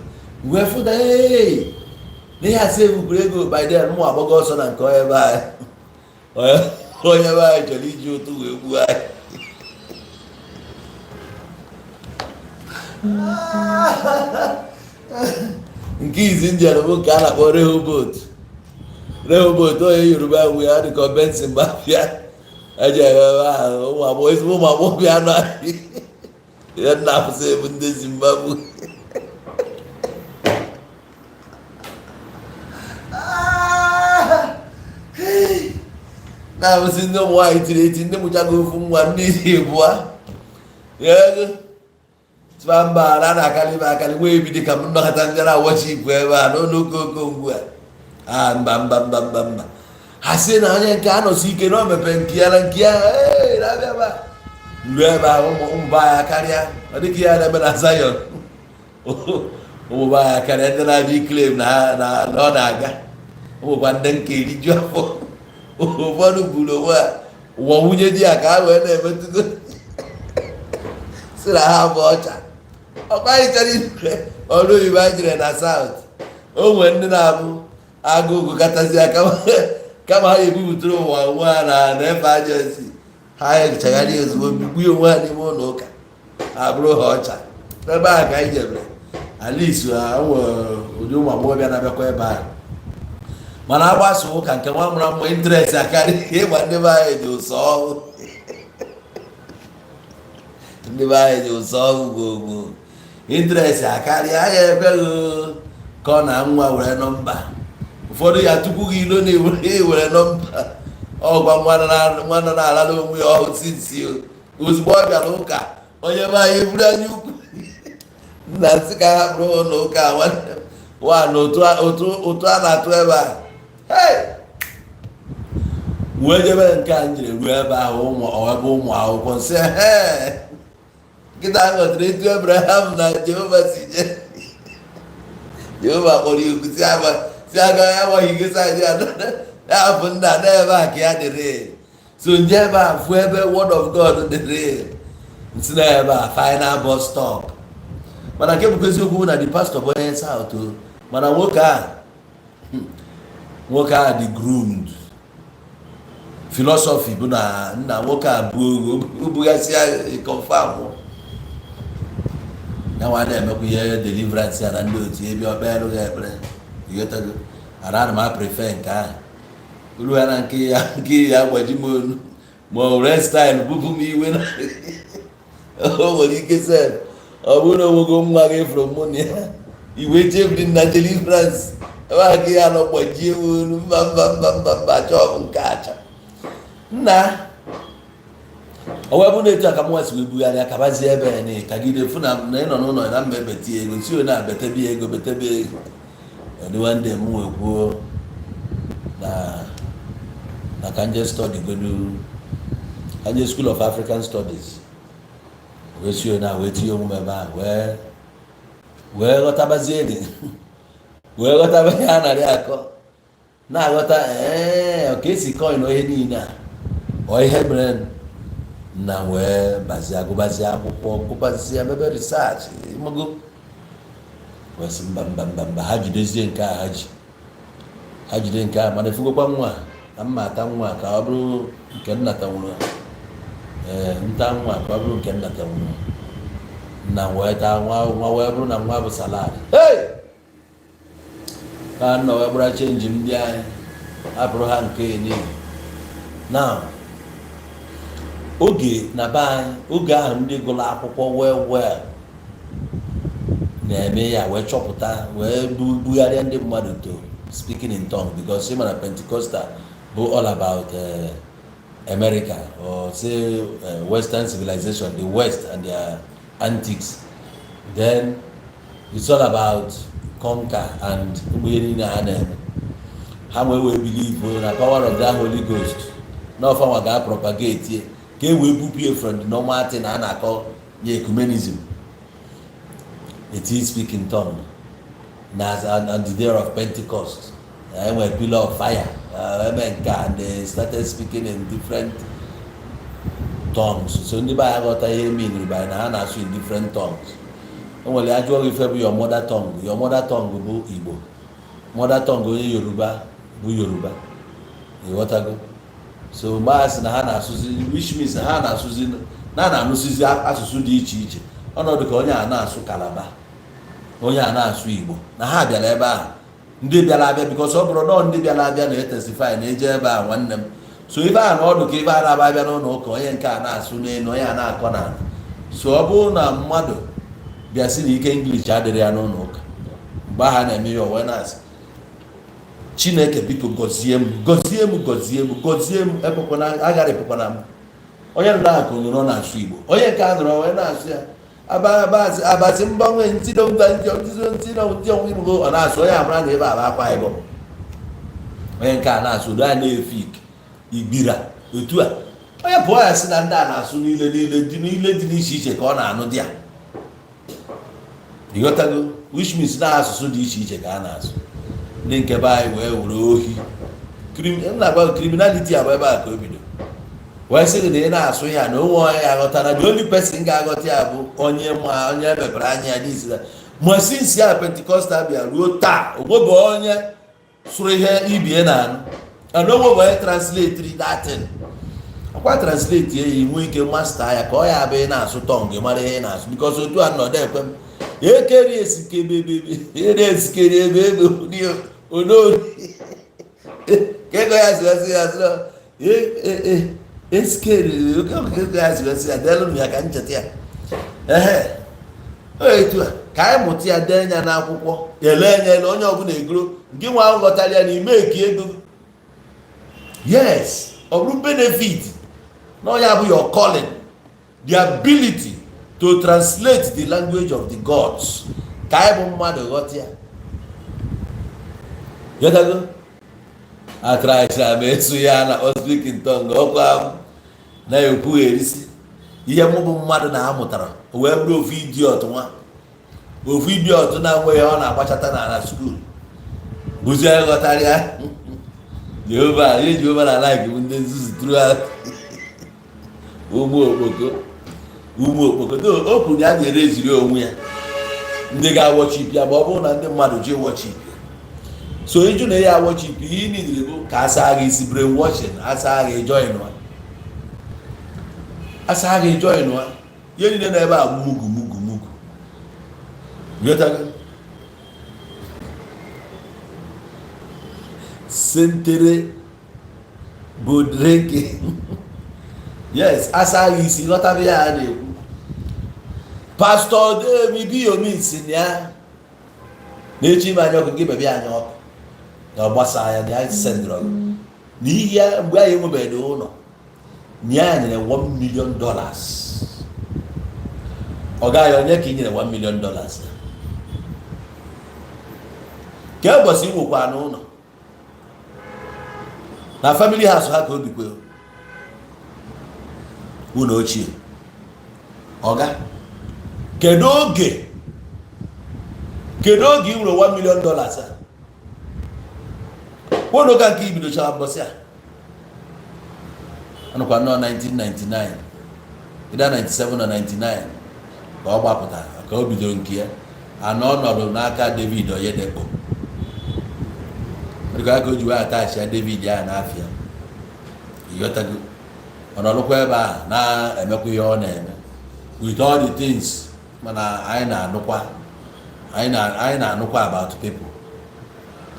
wee fụda ee n'ihe asị ebukwuru ego. By then mụ agbago ọsọ na nke onye be anyị, onye be anyị chọrọ iji ụtụ wee gbuo anyị. Nke izi njere bụ nke a na-akpọ Rehoboth. Rehoboth onye Yoruba nwe ya dịka Benson Mafia eji ebe ahụ ụmụ agbọghọ, ezigbo ụmụ agbọghọ anụ anyị ihe nna afụsị bụ ndị Zimbabwe na-abụsị ndị ụmụ nwaanyị tiri eti, ndị mụchago ofu nwa, ndị isi bụa ego tụba mba na na-akarị m akarị nwee ebi dị ka m nnọkọta ndị na-awọchi ikwu ebe a n'ụlọ ụka okongwu a. A mba mba mba mba mba, ha sị na onye nke anọsi ike na o mepe nke ya na nke ya ee na-abịa ebe a mgbe ebe ahụ ụmụ be anyị karịa. Ọ dịka ihe a na-eme na Zion, ụmụ be anyị karịa ndị na-abịa iclaim na na ọ na-aga ụmụkwa ndị nke eriju afọ. Ụfọdụ buru onwe ha ụwa nwunye di ya ka ha wee na-emetụgo si na ha bụ ọcha ọkwa anyị chọrọ ime ọrụ oyibo anyị jere na South. O nwere ndị na-abụ agụụ katazi aka kama ha ebupụtara ụwa onwe ha na na-efe ajọ esi ha echegharị ozugbo bigbuo onwe ha n'ime ụlọ ụka abụrụ ha ọcha. Ebe ahụ ka anyị jebere alis ha nwere ụdị ụmụ agbọghọbịa na-abịakwa ebe ahụ mana agbasa ụka nke nwa mụrụ mmụ interest akarị ịgba. Ndị be anyị dị ụsọ ọhụụ, ndị be anyị dị ụsọ ọhụụ gbogbo interest akarịa anyị ekweghị ka ọ na nwa were nọmba ụfọdụ ya tupu gị ilo na-ewere nọmba ọgwa nwa nọ na-alala onwe ya ọhụụ sinsi ozugbo ọ bịara ụka onye be anyị eburu anya ukwu nna nsị ka ha bụrụ ụlọ ụka nwanne wa na ụtụ a na-atụ ebe a. Hey! Wee jebe nke a njiri ruo ebe ahụ ụmụ ebe ụmụ akwụkwọ nsị ee nkịta ghọtara etu Abraham na Jehova si jee. Jehova kpọrọ ya oku si agba si aga ya agbaghị gị side ya ya bụ nna n'ebe a ka ya dịrị so nje ebe a fụ ebe word of God dịrị nsi na ebe a final bus stop. Mana nke bụkwa eziokwu bụ na the pastor bụ onye South o. Mana nwoke a dị groomed. Philosophy bụ na nna nwoke a bụ ogo bugasịa confirm ya nwa na-emekwa ihe deliverance ya na ndị otu ebe ọ kpeelụ gị ekpere ịghọtago ara ana m aprefer nke ahụ uru ya na nke ya gbaji m olu ma ọ were style bupụ m iwe na o nwere ike sef ọ bụrụ na onwego nwa gị fụrụ mụ na ya iwe chebiri na deliverance ebe a ka ya nọ gbajie m olu. Mba mba mba mba mba, achọ m nke acha. Nna, o wee bụ na etu a ka m nwa si wee bugharịa kabazie ebe ya na kagide fụ na ị nọ n'ụlọ na mba ebeti ego si na betebe ego, betebe ego. Ọdịwa ndị m wee kwuo na ka nje study godu, ka nje School of African Studies, wee si na wee tinye omume ebe ahụ, wee ghọtabazie dị, wee ghọtaba ihe a narị akọ na-aghọta. Ee, ka esi coin ihe niile a, ọ ihe mere na wee bazie, agụbazie akwụkwọ, gụbazie, mebe research ịmago, wee sị mba, mba, mba, mba, ha jidezie nke a, ha ji ha jide nke a. Mana efugokwa nwa na mma ata nwa ka ọ bụrụ nke nnata nwụrụ. Ee, nta nwa ka ọ bụrụ nke nnata nwụrụ na wee taa nwa, nwa wee bụrụ na nwa bụ salad. Hey! Ka nna wee gbara change m, ndị anyị hapụrụ ha nke niile. Now, oge na be anyị, oge ahụ, ndị gụrụ akwụkwọ well well na-eme ya, wee chọpụta, wee bugharịa ndị mmadụ to speaking in tongue, because ị mara Pentecostal bụ all about America or say Western civilization, the West and their antics. Then it's all about conquer and ụmụ ihe niile ha na-eme. Ha wee believe na power of that Holy Ghost na ọfanwa ga-propagate ka e wee bupie from the normal thing a na-akọ ya, ecumenism. It is speak in tongue na on the day of Pentecost, enwere pillar of fire, eme nke a, and they started speaking in different tongues. So ndị be anyị aghọta ihe mean by na ha na-asụ in different tongues. O nwere ajụọ gị ife bụ your mother tongue. Your mother tongue bụ Igbo, mother tongue onye Yoruba bụ Yoruba, ịghọtago? So mgbe a sị na ha na-asụzi, which means na ha na-asụzi na na-anụsizi asụsụ dị iche iche, ọnọdụ ka onye a na-asụ Kalaba, onye a na-asụ Igbo, na ha bịara ebe ahụ, ndị bịara abịa, because ọ bụrụ nọọ ndị bịara abịa na-etestify na-eje ebe a, nwanne m. So ife a na ọdụ ka ife a na-aba abịa n'ụlọ ụka, onye nke a na-asụ n'elu, onye a na-akọ n'ala. So ọ bụrụ na mmadụ bịa sị na ike English adịrị ya n'ụlọ ụka mgbe ha na-eme ya, o wee na-asị, "Chineke, biko gọzie m, gọzie m, gọzie m, gọzie m, ekwekwana agharịpụkwana m." Onye nọ na-akụ nọrọ na-asụ Igbo, onye nke a nọrọ wee na-asụ ya abasị mgbanwe ntido mba ndị ntị ndị onwe Igbo, ọ na-asụ, onye amara na ebe a bụ Akwa Ibom, onye nke a na-asụ udo a na-efe ike Igbira otu a, onye pụọ ya sị na ndị a na-asụ niile niile dị niile dị n'iche iche ka ọ na-anụ dị ya, ịghọtago? Which means na asụsụ dị iche iche ka a na-asụ. Ndị nke be anyị wee were ohi na-agwa criminality abụ ebe a ka o bido, wee sị gị na ị na-asụ ya na onwe onye ya aghọtara. The only person ga-aghọta ya bụ onye ma, onye emepere anya ya n'isi na ma. Since ya Pentecostal bịa ruo taa, onwebe onye sụrụ ihe ibie na anụ and onwebe onye translate that thing. Ọkwa translate ya, nwee ike master ya, ka ọ ya abụ ị na-asụ tongue, mara ihe ị na-asụ, because otu a nọdụ ekwe m ekeri esikebebebe ere esikeri ebe ebe onori ka ego ya si wesị ya sịrọ esikeri ego ya si wesị ya deelu m ya ka ncheta ya. Ehe, etu a ka anyị mụta ya, dee ya n'akwụkwọ, ele anya ele, onye ọbụla egoro nke nwa ahụ ghọtara ya na ime eki ego. Yes, ọ bụrụ benefit na onye abụ your calling, the ability to translate the language of the gods ka anyị bụ mmadụ ghọta ya. Ghọtago? Atrachara m esu ya na speak in tongue, ọkwa m na-ekwugherisi ihe mụ bụ mmadụ na-amụtara, o wee bụrụ ofu idiot, nwa ofu idiot na-enweghị ọ na-agbachata na school bụzie ghọtara ya. Jehova, ihe Jehova na like bụ ndị nzuzu throughout, ụmụ okpoko, ụmụ okpoko. O kwuru na ya ga-ereziri onwe ya ndị ga-aworship ya, ma ọ bụrụ na ndị mmadụ ji worship ya. So ịjụ na ya worship, ihe ị niile bụ ka asa gị isi, brain washing, asa gị join, asa gị join ihe niile na ebe a, mugu mugu mugu. Ghọtago? Sentere bụ drinking. Yes, asa gị isi, ghọtaba ya. A na-ekwu Pastor Demi Biyomi si na ya na-echi ime anya ọkụ gị bebe anya ọkụ na ọ gbasa ya na ya sendịrọ gị n'ihi ya mgbe anyị enwebeghị ụlọ. Nye ya nyere $1 million. Ọ gaghị onye ka ị nyere $1 million ka ụbọchị nwekwa n'ụlọ na family house ha ka o bikwe ụlọ ochie. Ọga, kedu oge ị nwere $1 million a? Kwụnụ ka nke ibidochara mbọsị a anụkwa nnọọ 1999, ịda 97 na 99 ka ọ gbapụtara, ka o bidoro nke ya anọ ọnọdụ n'aka David Oyedepo. Dịka aka o ji wee atachi ya David ya n'afịa, ịghọtago? Ọ nọrụkwa ebe a na-emekwa ihe ọ na-eme with all the things. Mana anyị na-anụkwa about people,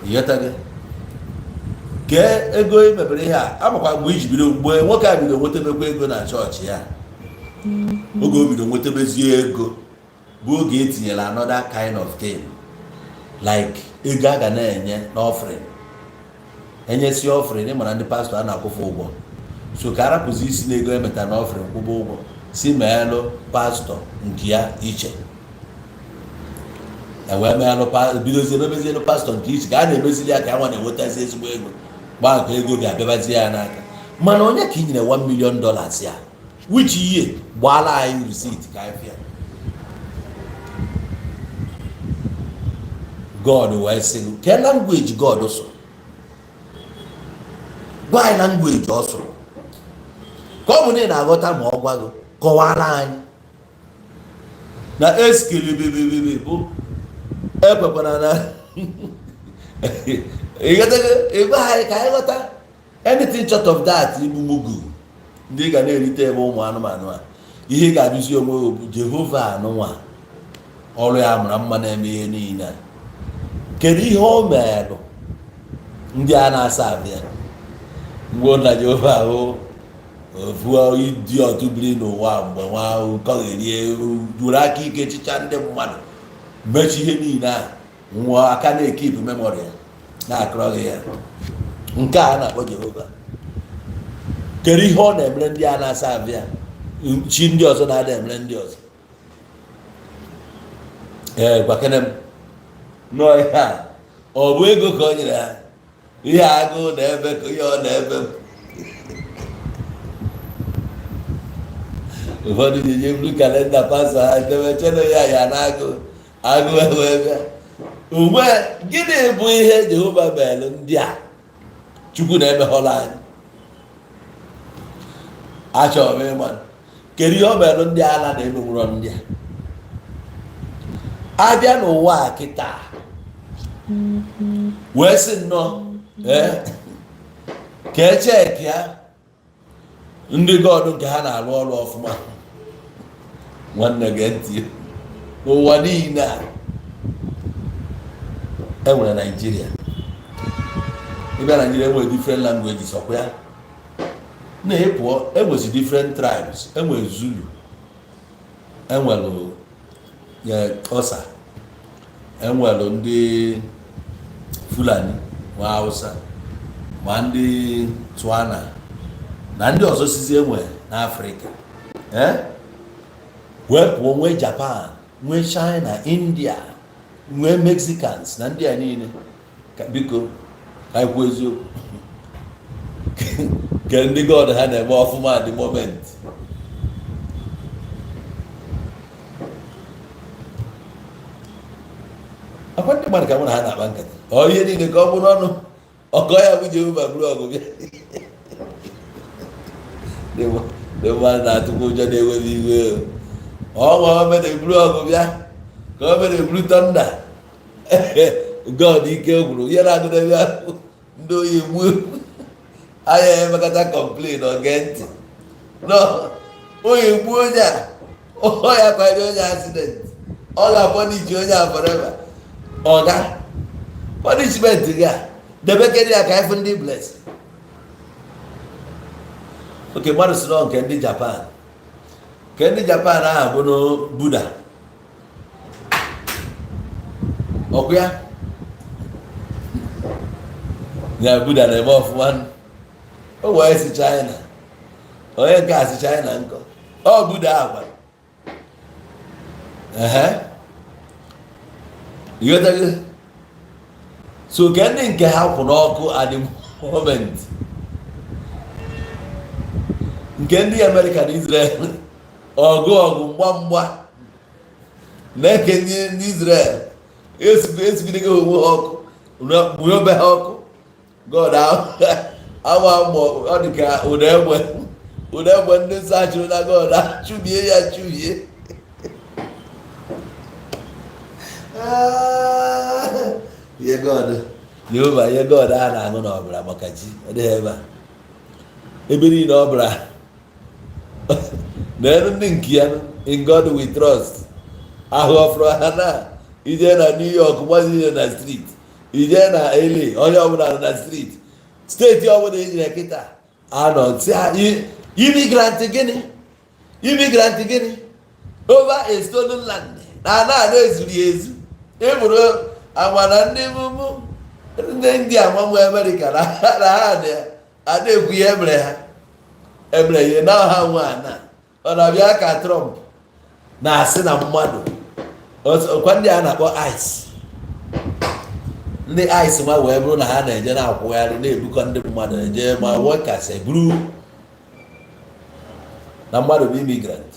ịghọtago? Kee ego ị mebere ihe a? Amakwa mgbe iji bido, mgbe nwoke a bido nwetabekwa ego na chọọchị ya. Oge o bido nwetabezie ego bụ oge etinyere another kind of thing, like ego a ga na-enye n'offering. Enyesi offering, ịmara ndị pastọ a na-akwụfe ụgwọ, so ka arapụzi isi n'ego emeta n'offering kwụba ụgwọ, si meelụ pastọ nke ya iche. Ewee meelụ, bidozie mebezielu pastọ nke iche, ka a na-emezili ya ka ya nwa na-enwetazi ezigbo ego gbaa nke ego ga-abịabazi ya n'aka. Mana onye ka i nyere $1 million ya, which year? Gbaala anyị receipt ka anyị fịa. God wee sị gị ke language God sụrụ, gwa anyị language ọ sụrụ, ka ọ bụ na ị na-aghọta ma ọ gwa gị, kọwara anyị na eskilibibibibi bụ ekwekwana na ịghọtago. Ịgwa anyị ka anyị ghọta. Anything short of that, igbu mugu ndị ga na-erite ebe ụmụ anụmanụ a. Ihe ị ga-ajụzi onwe gị bụ, Jehova anụnwa ọrụ ya mara mma, na-eme ihe niile a, kedu ihe o meelụ ndị a na-asa abịa mgbe na Jehova ahụ ofu ịdị ọtụ biri n'ụwa, mgbe nwa ahụ kọgherie juru aka ike chicha ndị mmadụ, mechi ihe niile a, nwụọ, aka na-ekeep memory ya na-akọrọ gị ya? Nke a na-akpọ Jehova, kedu ihe ọ na-emere ndị a na-asa abịa, chi ndị ọzọ na-ada emere ndị ọzọ? Ee, gwakene m nọọ, ihe a ọ bụ ego ka o nyere ha? Ihe agụụ na-ebe ka ihe ọ na-ebe m. Ụfọdụ na-enye buru calendar pastọ ha debe cheno ya ya na agụụ agụụ ewee bịa ugbu a. Gịnị bụ ihe Jehova mere ndị a Chukwu na-emeghọrọ anyị? Achọrọ m ịma kedu ihe o mere ndị ala na-emenwụrọ ndị a abịa n'ụwa a kịta wee sị nnọọ, ee, ka echeki ya ndị God nke ha na-arụ ọrụ ọfụma. Nwanne, gee ntị. N'ụwa niile a enwere Naijiria, ịbịa Naijiria, enwere different languages. Ọkwa ya na ịpụọ, enwezi different tribes. Enwere Zulu, enwere Xhosa, enwere ndị Fulani, ma Hausa, ma ndị Tswana na ndị ọzọ sizi enwe n'Afrịka. Ee, wee pụọ, nwee Japan, nwee China, India, nwee Mexicans na ndị a niile. Biko, ka anyị kwuo eziokwu, ke ndị God ha na-eme ọfụma at the moment? Akwa ndị mmadụ ka mụ na ha na-akpa nkata, ọ ihe niile ka ọ bụrụ ọnụ ọkọ ya bụ Jehova bụrụ ọgụ bịa. Ndị mmadụ na-atụkwa ụjọ, na-enweghị iwe. Ọnwa o mere eburu ọgụ bịa, ka o mere eburu thunder. God ike gwụrụ ihe na-agụdebe ahụ, ndị oyi gbuo anya emekọta complain. Oge ntị no oyi gbuo onye a, ọ ya kwanye onye accident, ọ ga-apunish onye a forever. Ọga, punishment gị a debekere ya ka ịfụ ndị bless. Oke mmadụ si nọ nke ndị Japan, nke ndị Japan ahụ bụ no Buddha. Ọkụ ya ya Buddha na-eme ọfụma. O wee si China, Onye nke a sị China nkọ, ọ Buddha agwa ehe. Ịghọtago? So ke ndị nke ha kwụ n'ọkụ at the moment, nke ndị Amerịka na Israel, ọgụ ọgụ, mgba mgba na-eke ndị Israel esigidego onwe ha ọkụ, mụnye ha ọkụ. God awa mọ, ọ dị ka ụda egbe, ụda egbe ndị nsọ achụrụ na God chụbie ya, chụbie. Ihe God Jehova, ihe God a na-aṅụ n'ọbara maka ji, ọ dịghị ebe a, ebe niile ọbara na-elu ndị nke ya. In God we trust. Ahụ ọfụrụ ha na ije na New York, gbazinye na street, ije na LA, onye ọbụla nọ na street, steeti ọbụla ejire kịta anọ si ha immigrant. Gịnị immigrant? Gịnị over a stolen land na ana ana ezuru ya ezu? Ịbụrụ agwa na ndị mụmụ ndị ndị amamụ Amerịka na ha a na-ekwu ihe emere ha, emere ihe na ha nwe ana. Ọ na-abịa ka Trump na-asị na mmadụ ọkwa ndị a na-akpọ ICE, ndị ICE nwa wee bụrụ na ha na-eje na-akwụgharị, na-ebukọ ndị mmadụ eje ma workers eburu na mmadụ bụ immigrant,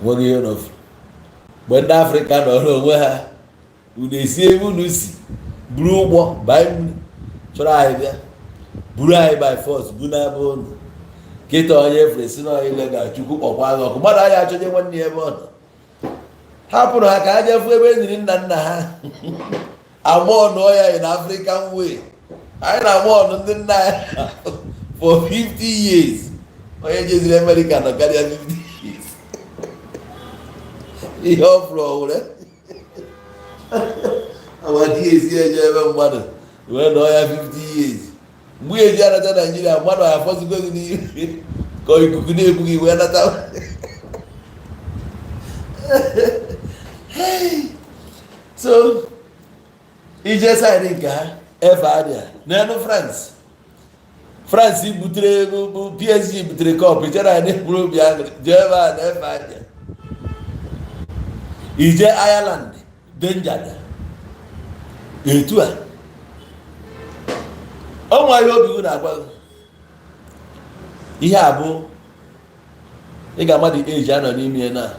nweghị ihe n'ofu. Mgbe ndị Afrịka nọrọ onwe ha, unu esi ebe unu si buru ụgbọ banye mmiri chọrọ anyị bịa buru anyị by force bu n'ebe unu. Kịta onye efere si na illegal, Chukwu kpọkwa agha ọkụ. Mmadụ anyị achọje nwanne ya ebe ọ nọ, hapụrụ ha ka ha jee fụ ebe e nyiri nna nna ha ama ọnụ ya. In African way, anyị na-ama ọnụ ndị nna anyị for 50 years. Onye jeziri Amerịka nọ karịa 50 years, ihe ọ fụrụ ọwụre amaka esi eje ebe mmadụ wee nọọ ya 50 years. Mgbe eji anata Naijiria, mmadụ afọzigo gị n'ihu ka ikuku na-ebu gị wee nata. So ije side nke ha, efe adịa n'elu France. France butere bụ PSG butere cup, ichere anyị na-eburu obi aṅụrị jee ebe a na efe adịa. Ije Ireland, danger dị etu a. Ọnwa ihe obi gị na-agwa gị ihe a bụ ị ga-ama the age a nọ n'ime ya na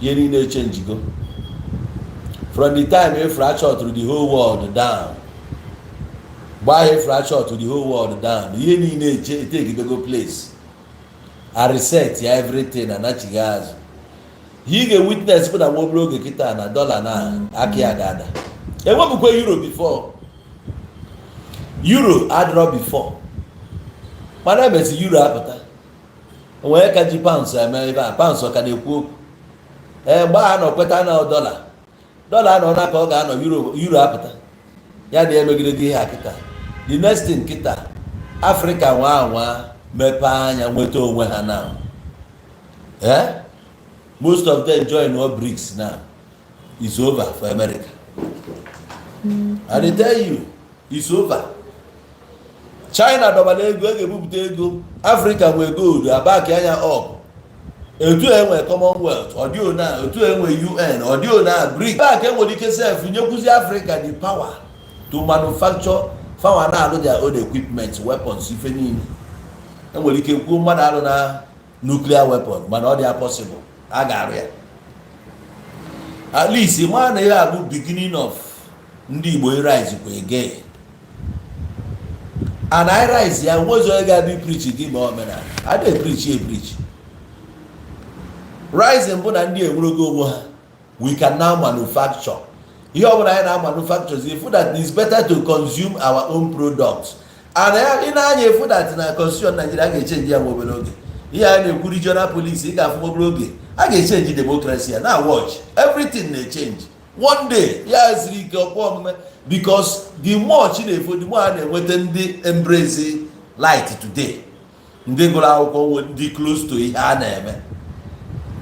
ihe niile echenjigo from the time efere shutụrụ the whole world down. Gbaa efere shut the whole world down, ihe niile etekidego place, a reset ya everything, anachighị azụ. Ihe ị ga-witness bụ na nwa obere oge kịta na dọla na aka ya ga-ada. Enwebukwa euro before, euro adịrọ before, mana emesi euro apụta. Onwere ka ji pounds eme ebe a, pounds ọ ka na-ekwu okwu. Ee, mgbe a nọ kweta na dọla, dọla anọ na ka ọ ga-anọ, euro apụta ya na emegide gị ihe a kịta. The next thing kịta, Afrịka nwa anwa mepee anya, nweta onwe ha now. Eh, most of them join all BRICS now. It's over for America, I dey tell you, it's over. China dọbara ego, e ga-ebupụta ego. Afrịka nwee gold, abaki anya up. Etu enwe Commonwealth ọdịo na otu enwe UN ọdịo na BRICS bank, enwere ike sef nyekwuzi Afrịka the power to manufacture fawa na-alụ their own equipment, weapons, ife niile. Enwere ike kwuo mmadụ alụ na nuclear weapon, mana ọ dị possible a ga-arụ ya. At least ma na ihe a bụ beginning of ndị Igbo rise kwa again, and I rise ya nwe onye ga-abịa preach gị ma omenala a na-epreach epreach. Rising bụ na ndị enwerogo onwe ha. We can now manufacture ihe ọbụla anyị na-manufacture. Ifu that it's better to consume our own products, and ị na-anya efu that na constitution Nigeria a ga-echenji ya nwa obere oge. Ihe a na-ekwu regional police, ị ga-afụ obere oge a ga-echenji democracy ya na watch everything na-echenji. One day ya siri ike ọkwa omume, because the more chi na-efo, the more a na-enweta ndị embrace light today, ndị gụrụ akwụkwọ, ndị close to ihe a na-eme.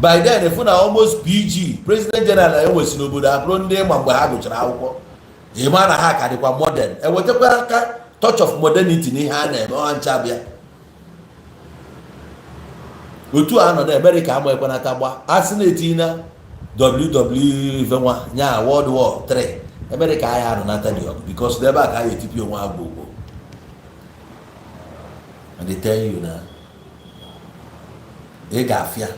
By then efu na almost PG, president general enwesi n'obodo abụrụ ndị ma mgbe ha gụchara akwụkwọ, ịma na ha ka dịkwa modern, ewetakwa aka touch of modernity n'ihe a na-eme. Ọha ncha bịa. Otu a nọ na Amerịka ama ekwenata gba a sị na-etinye na WW nwa nya World War 3, Amerịka agha anọnata dị ọgụ, because n'ebe a ka a ga-etipi onwe ha gbogbo. I dey tell you na ị ga-afịa.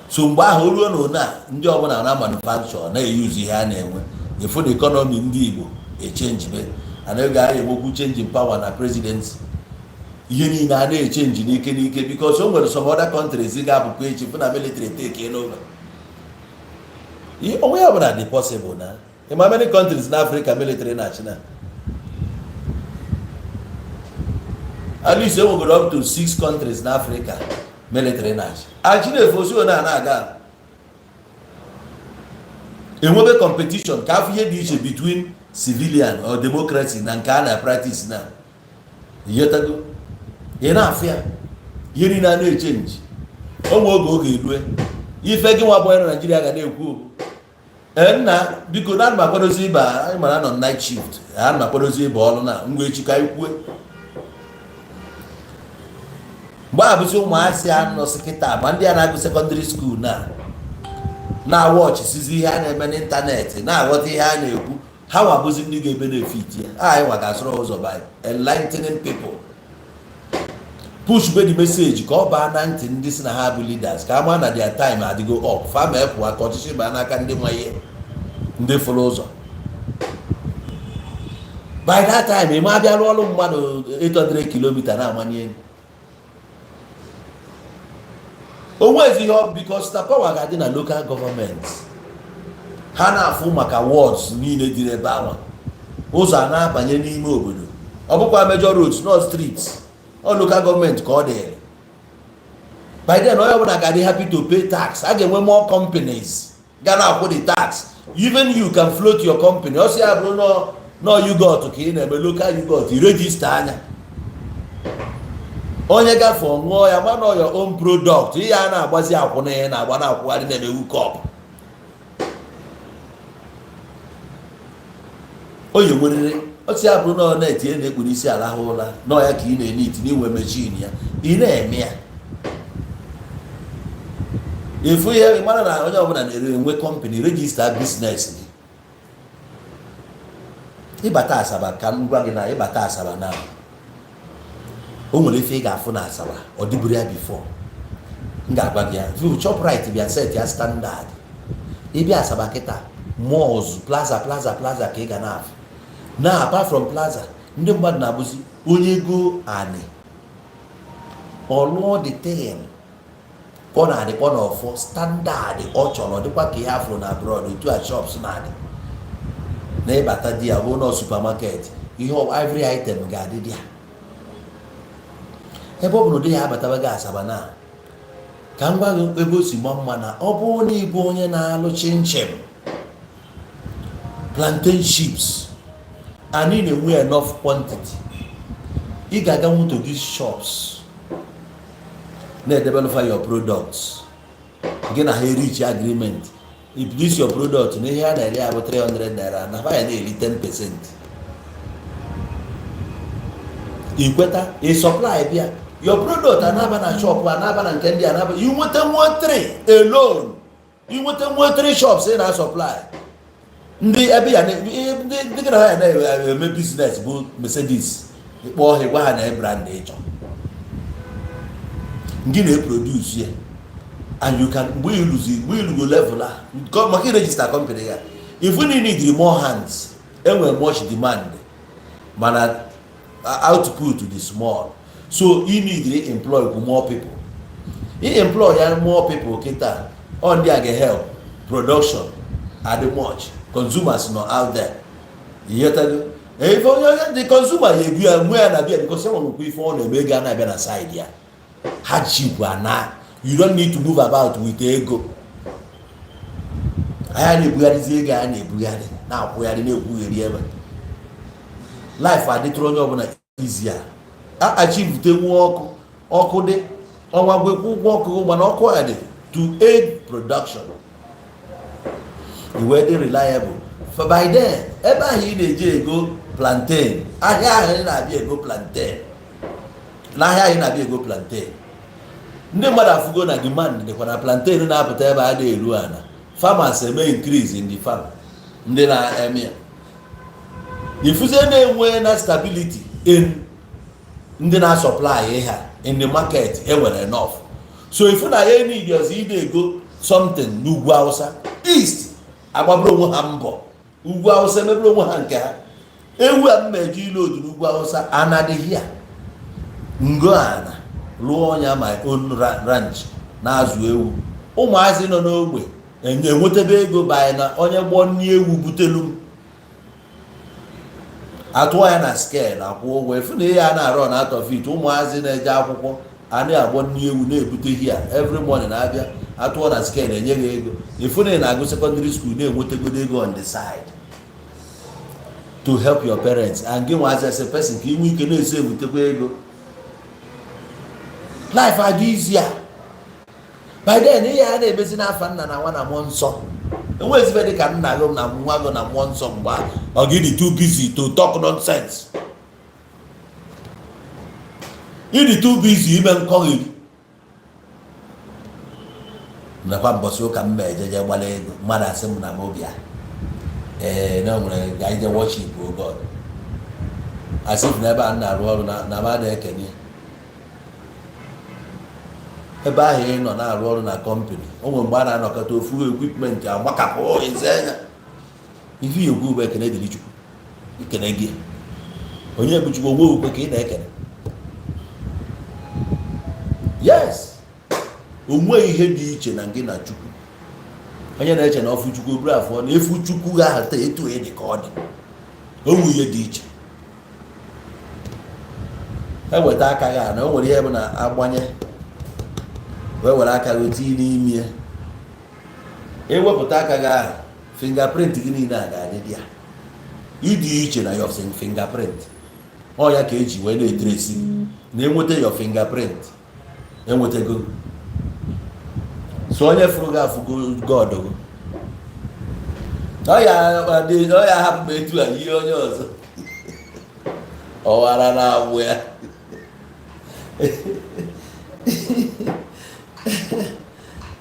So mgbe ahụ o ruo na one a, ndị ọbụla na manufacture na-eyuzu ihe a na-enwe efu na economy ndị Igbo echenjibe and oge a enwekwu change in power na presidency, ihe niile a na-echenji n'ike n'ike, because o nwere some other countries ga-abụkwa echi fụ na military take over. Onwe ya ọbụla dị possible na ịma many countries na Africa military na-achị na at least enwegoro up to six countries na Africa military na-achị achị na-efe osi na na-aga enwebe competition ka afọ ihe dị iche between civilian or democracy na nke a na practice na iyetago. Ị na-afụ ya, ihe niile a na-echenji. Onwe oge oge erue, ife gị nwa bụ onye na Naijiria ga na-ekwu, ee nna, biko, na ana m akwadozi ịba. Anyị mara nọ night shift, ana m akwadozi ịba ọrụ na ngwa echi ka anyị kwue. Mgbe a bụzi ụmụazị a nọsị kịta, ma ndị a na-agụ secondary school na na-awọchisizi ihe a na-eme n'ịntanetị, na-aghọta ihe a na-ekwu, ha nwa bụzi ndị ga-ebenefit ya. Anyị nwa ga-asụrụ ụzọ by enlightening people, push be the message ka ọ baa na ntị ndị si na ha bụ leaders, ka a maa na their time adịgo up, fa ma epụa ka ọchịchị baa n'aka ndị nwa ihe, ndị fụrụ ụzọ. By that time, ị ma abịa rụọ ọrụ mmadụ 800 kilomita na-amanye elu onwezi ihe, because na power ga-adị na local government. Ha na-afụ maka wards niile dị ebe ahụ, ụzọ a na-abanye n'ime obodo, ọ bụkwa major roads, not streets, ọ local government ka ọ dịrị. By then, onye ọbụla ga-adị happy to pay tax. A ga-enwe more companies ga na-akwụ the tax. Even you can float your company. Ọ sị ya bụrụ nọ yogurt ka ị na-eme, local yogurt, i register anya, onye gafe ṅụọ ya, ma nọ your own product. Ihe a na-agbazi akwụna, ihe na-agba na-akwụgharị na-emewu cup onye nwerere otu ya bụrụ na ọ na-etinye na-ekpu n'isi alahụ ụla nọ ya ka ị na-ene iti n'inwe machine ya, ị na-eme ya efu ihe. Ị mara na onye ọbụla na-ere enwe company, register business gị. Ịbata Asaba, ka m gwa gị na ịbata Asaba na o nwere ife ị ga-afụ na Asaba ọ dịburu ya before. M ga-agwa gị ya. Shoprite bịa set ya standard. Ịbịa Asaba kịta, malls, plaza, plaza, plaza ka ị ga na-afụ na apart from plaza, ndị mmadụ na-abụzi onye go anị ọlụọ the thing kpọ na adị kpọ na ọfọ standard ọ chọrọ, dịkwa ka ihe afụrụ na abroad, otu a shops na-adị na ịbata di ya bụ na supermarket, ihe every item ga-adị dị ya. Ebe ọ bụ na ụdị ya abatabaghị Asaba na ka m gwa gị ebe o si gba mma na ọ bụrụ na ịbụ onye na-alụ chinchin, plantain chips, and ị na-enwe enough quantity, ị ga-aga to these shops na-edevelop your products gị na ha reach agreement. If this your product na ihe a na-ere ya bụ 300 naira, na ha ya na-eri 10%, ikweta ị supply bịa your product anaba na shop, anaba na nke ndị anaba. You nweta nwa 3 alone, you nweta nwa 3 shops ị na supply, ndị ebe ya ndị gị na ha ya na-eme business bụ Mercedes, ịkpọ ha, gwa ha na brand ịchọ ndị na-eproduce ya, and you can, mgbe ịlụzi, mgbe ịlụgo level a maka iregister company ya, if you need more hands, enwere much demand mana output dị small, so you need to employ more people. I employ ya more people kịta, ọ ndị a ga-help production adị much. Consumers nọ out there, ịghọtago? Ife onye onye the consumer ya ebu ya nwe ya na bịa, because enwere nkwa ife ọ na-eme, ego a na-abịa na side ya, hardship ana. You don't need to move about with ego. Anya na-ebugharịzi ego, a na-ebugharị, na-akwụgharị, na-ekwugheri ebe life adịtụrụ onye ọbụla easy. A achivute nwa ọkụ, ọkụ dị ọnwa gwekwu ụgwọ ọkụ, mana ọkụ a dị to aid production, i wee dị reliable. For by then, ebe ahụ ị na-eji ego plantain, ahịa ahụ ị na-abịa ego plantain, n'ahịa ahụ ị na-abịa ego plantain, Ndị mmadụ afụgo na demand dịkwa na plantain na-apụta ebe a na-eru ana. Farmers eme increase in the farm, ndị na-eme ya ifuzie na-enwe na stability in ndị na-supply ha in the market. Enwere enough, so ifu na ya need ọzọ ide ego something n'ugwu Hausa east agbaburu onwe ha mbọ. Ugwu Hausa emebere onwe ha nke ha. Ewu a mmeji ilodu n'ugwu Hausa anadịghị ya ngo ana lụọ ya my own ranch na-azụ ewu. Ụmụazị nọ n'ogbe enwetebe ego banye na onye gbọọ nri ewu butelu m, atụọ ya na scale, akwụ ụgwọ. Efu na ihe a na-arụ na out of it. Ụmụazị na-eje akwụkwọ a na-agbọ nri ewu na-ebute hia every morning, na-abịa atụọ na scale, enye gị ego. Efu na ị na-agụ secondary school na-enwetagodo ego on the side to help your parents and gị nwazi as a person ka ị nwee ike na-eso ebutekwa ego. Life adị easier by then. Ihe a na-emezi n'afa Nna na Nwa na Mmụọ Nsọ enwezibe dị ka nna gị na nwa gị na Mmụọ Nsọ. Mgbe ọ gị dị too busy to talk nonsense, ị dị too busy ime nkọgheri. Nakwa mbọsị ụka m ejeje gbara ego, mmadụ asị m na m bịa, ee, na o nwere ka anyị je worship o God, asị na ebe a m na-arụ ọrụ na m na-ekenye ebe ahụ ị nọ na-arụ ọrụ na company. O nwere mgbe a na-anọkọta ofu equipment agbakapụ eze anya. Ife ya ekwu bụ ekene dịrị Chukwu. Ekene gị onye bụ Chukwu onwe okwe ka ị na-ekene. Yes, onwe ihe dị iche na gị na Chukwu. Onye na-eche na ọfụ Chukwu oburu afọ na efu Chukwu ahụ taa etu dị ka ọ dị, onwe ihe dị iche. Eweta aka gị a na o nwere ihe bụ na agbanye wee were aka gị tinye n'ime ya, ewepụta aka gị ahụ, fingerprint gị niile a ga-adị dị ya ịdị iche na your fingerprint. Ọ ya ka eji wee na-etrace na enweta your fingerprint, enwetago. So onye fụrụ gị afụgo God gị. Ọ ya hapụ m etu a ihe onye ọzọ ọwara na-agbụ ya.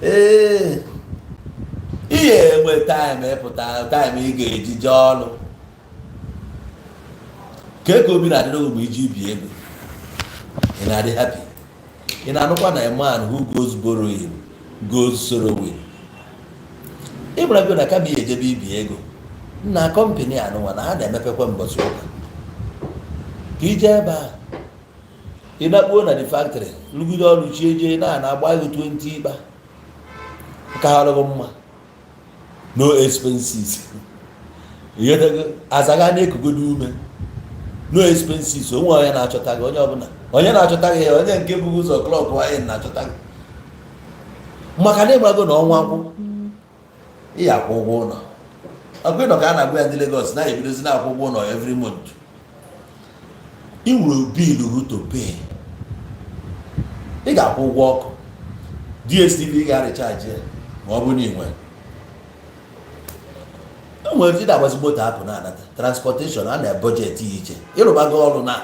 Ee, ihe enwe time ịpụta, time ị ga-eji jee ọrụ ka ka obi na-adịrị gị mgbe iji bi ego. Ị na-adị happy. Ị na-anụkwa na a man who goes borrowing goes sorrowing. Ị gwara gị na kama ihe ejebe ibi ego na company anụnwa na ha na-emepekwa mbọchị ụka ka ije ebe a, ị nakpuo na the factory, rụgide ọrụ chi eje na na-agba gị 20 ịkpa ka ha rụghị mma, no expenses. Ịghọtago? Azaga na-ekugodo ume, no expenses. Onwe onye na-achọta gị, onye ọbụla onye na-achọta gị, onye nke bụ ụzọ clock anyị na-achọta gị, maka na ịgbago na ọnwa nkwụ ị ya akwụ ụgwọ ụlọ. Ọkụ ịnọ ka a na-agwa ya ndị Lagos na-ebidozi na-akwụ ụgwọ ụlọ every month. Ị nwere bill to pay, ị ga-akwụ ụgwọ ọkụ, DSTV ị ga-arecharge ya ma ọ bụrụ na ị nwere. O nwere ndị na-agbazi moto apụ na-anata transportation a na budget ya iche. Ịrụbago ọrụ na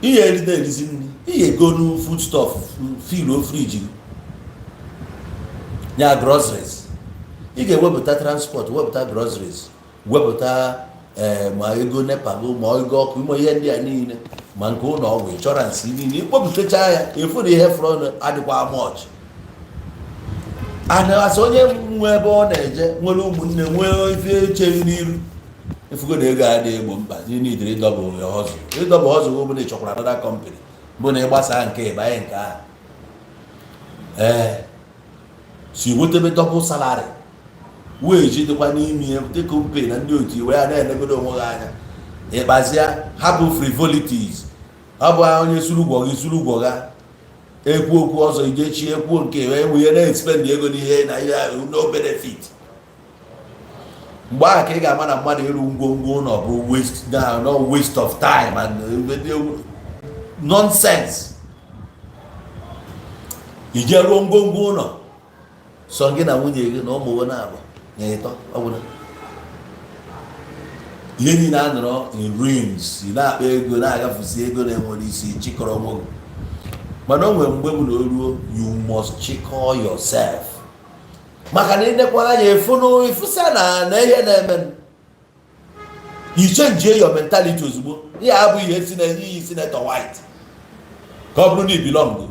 ihe erite erizi nri, ihe egonu foodstuff, fill fridge gị ya, groceries. Ị ga-ewepụta transport, wepụta groceries, wepụta ee ma ego NEPA go, ma ego ọkụ, ma ihe ndị a niile, ma nke ụlọ ọgwụ, insurance niile. Ikpọpụtacha ya, efu na ihe fọrọ adịkwa much. And asị onye nwe ebe ọ na-eje nwere ụmụnne, nwee ife echeghị n'iru, efugo na ego a na-egbo mkpa. N'idiri ịdouble ya hustle, ịdouble hustle bụ na ị chọkwara another company bụ na ịgbasa nke ịbanye nke ahụ, ee, si nwetebe double salary wage dịkwa n'ime ya, dịka mpe na ndị otu iwe ya na-enegodo onwe gị anya. Ịkpazịa hapụ frivolities. Ọ bụ onye suru ụgwọ gị suru ụgwọ ga ekwu okwu ọzọ ijechi ekwuo nke enwe na-expend ego n'ihe na ihe no benefit. Mgbe ahụ ka ị ga-ama na mmadụ ịrụ ngwongwo ụlọ bụ waste na no waste of time and nonsense. Ije rụọ ngwongwo ụlọ sọ gị na nwunye gị na ụmụ gị na-abụ na ịtọ, ọ bụla ihe niile a nọrọ in ruins. Ị na-akpa ego na-agafusi ego na-enwere isi chịkọrọ onwe gị. Mana o nwere mgbe bụ na o ruo, you must chịkọọ yourself, maka na ịdekwa anya efu ịfụsa na ihe na-eme, you change your mentality ozugbo. Ihe abụghị ihe si na iyi senator white ka ọ bụrụ na i belong.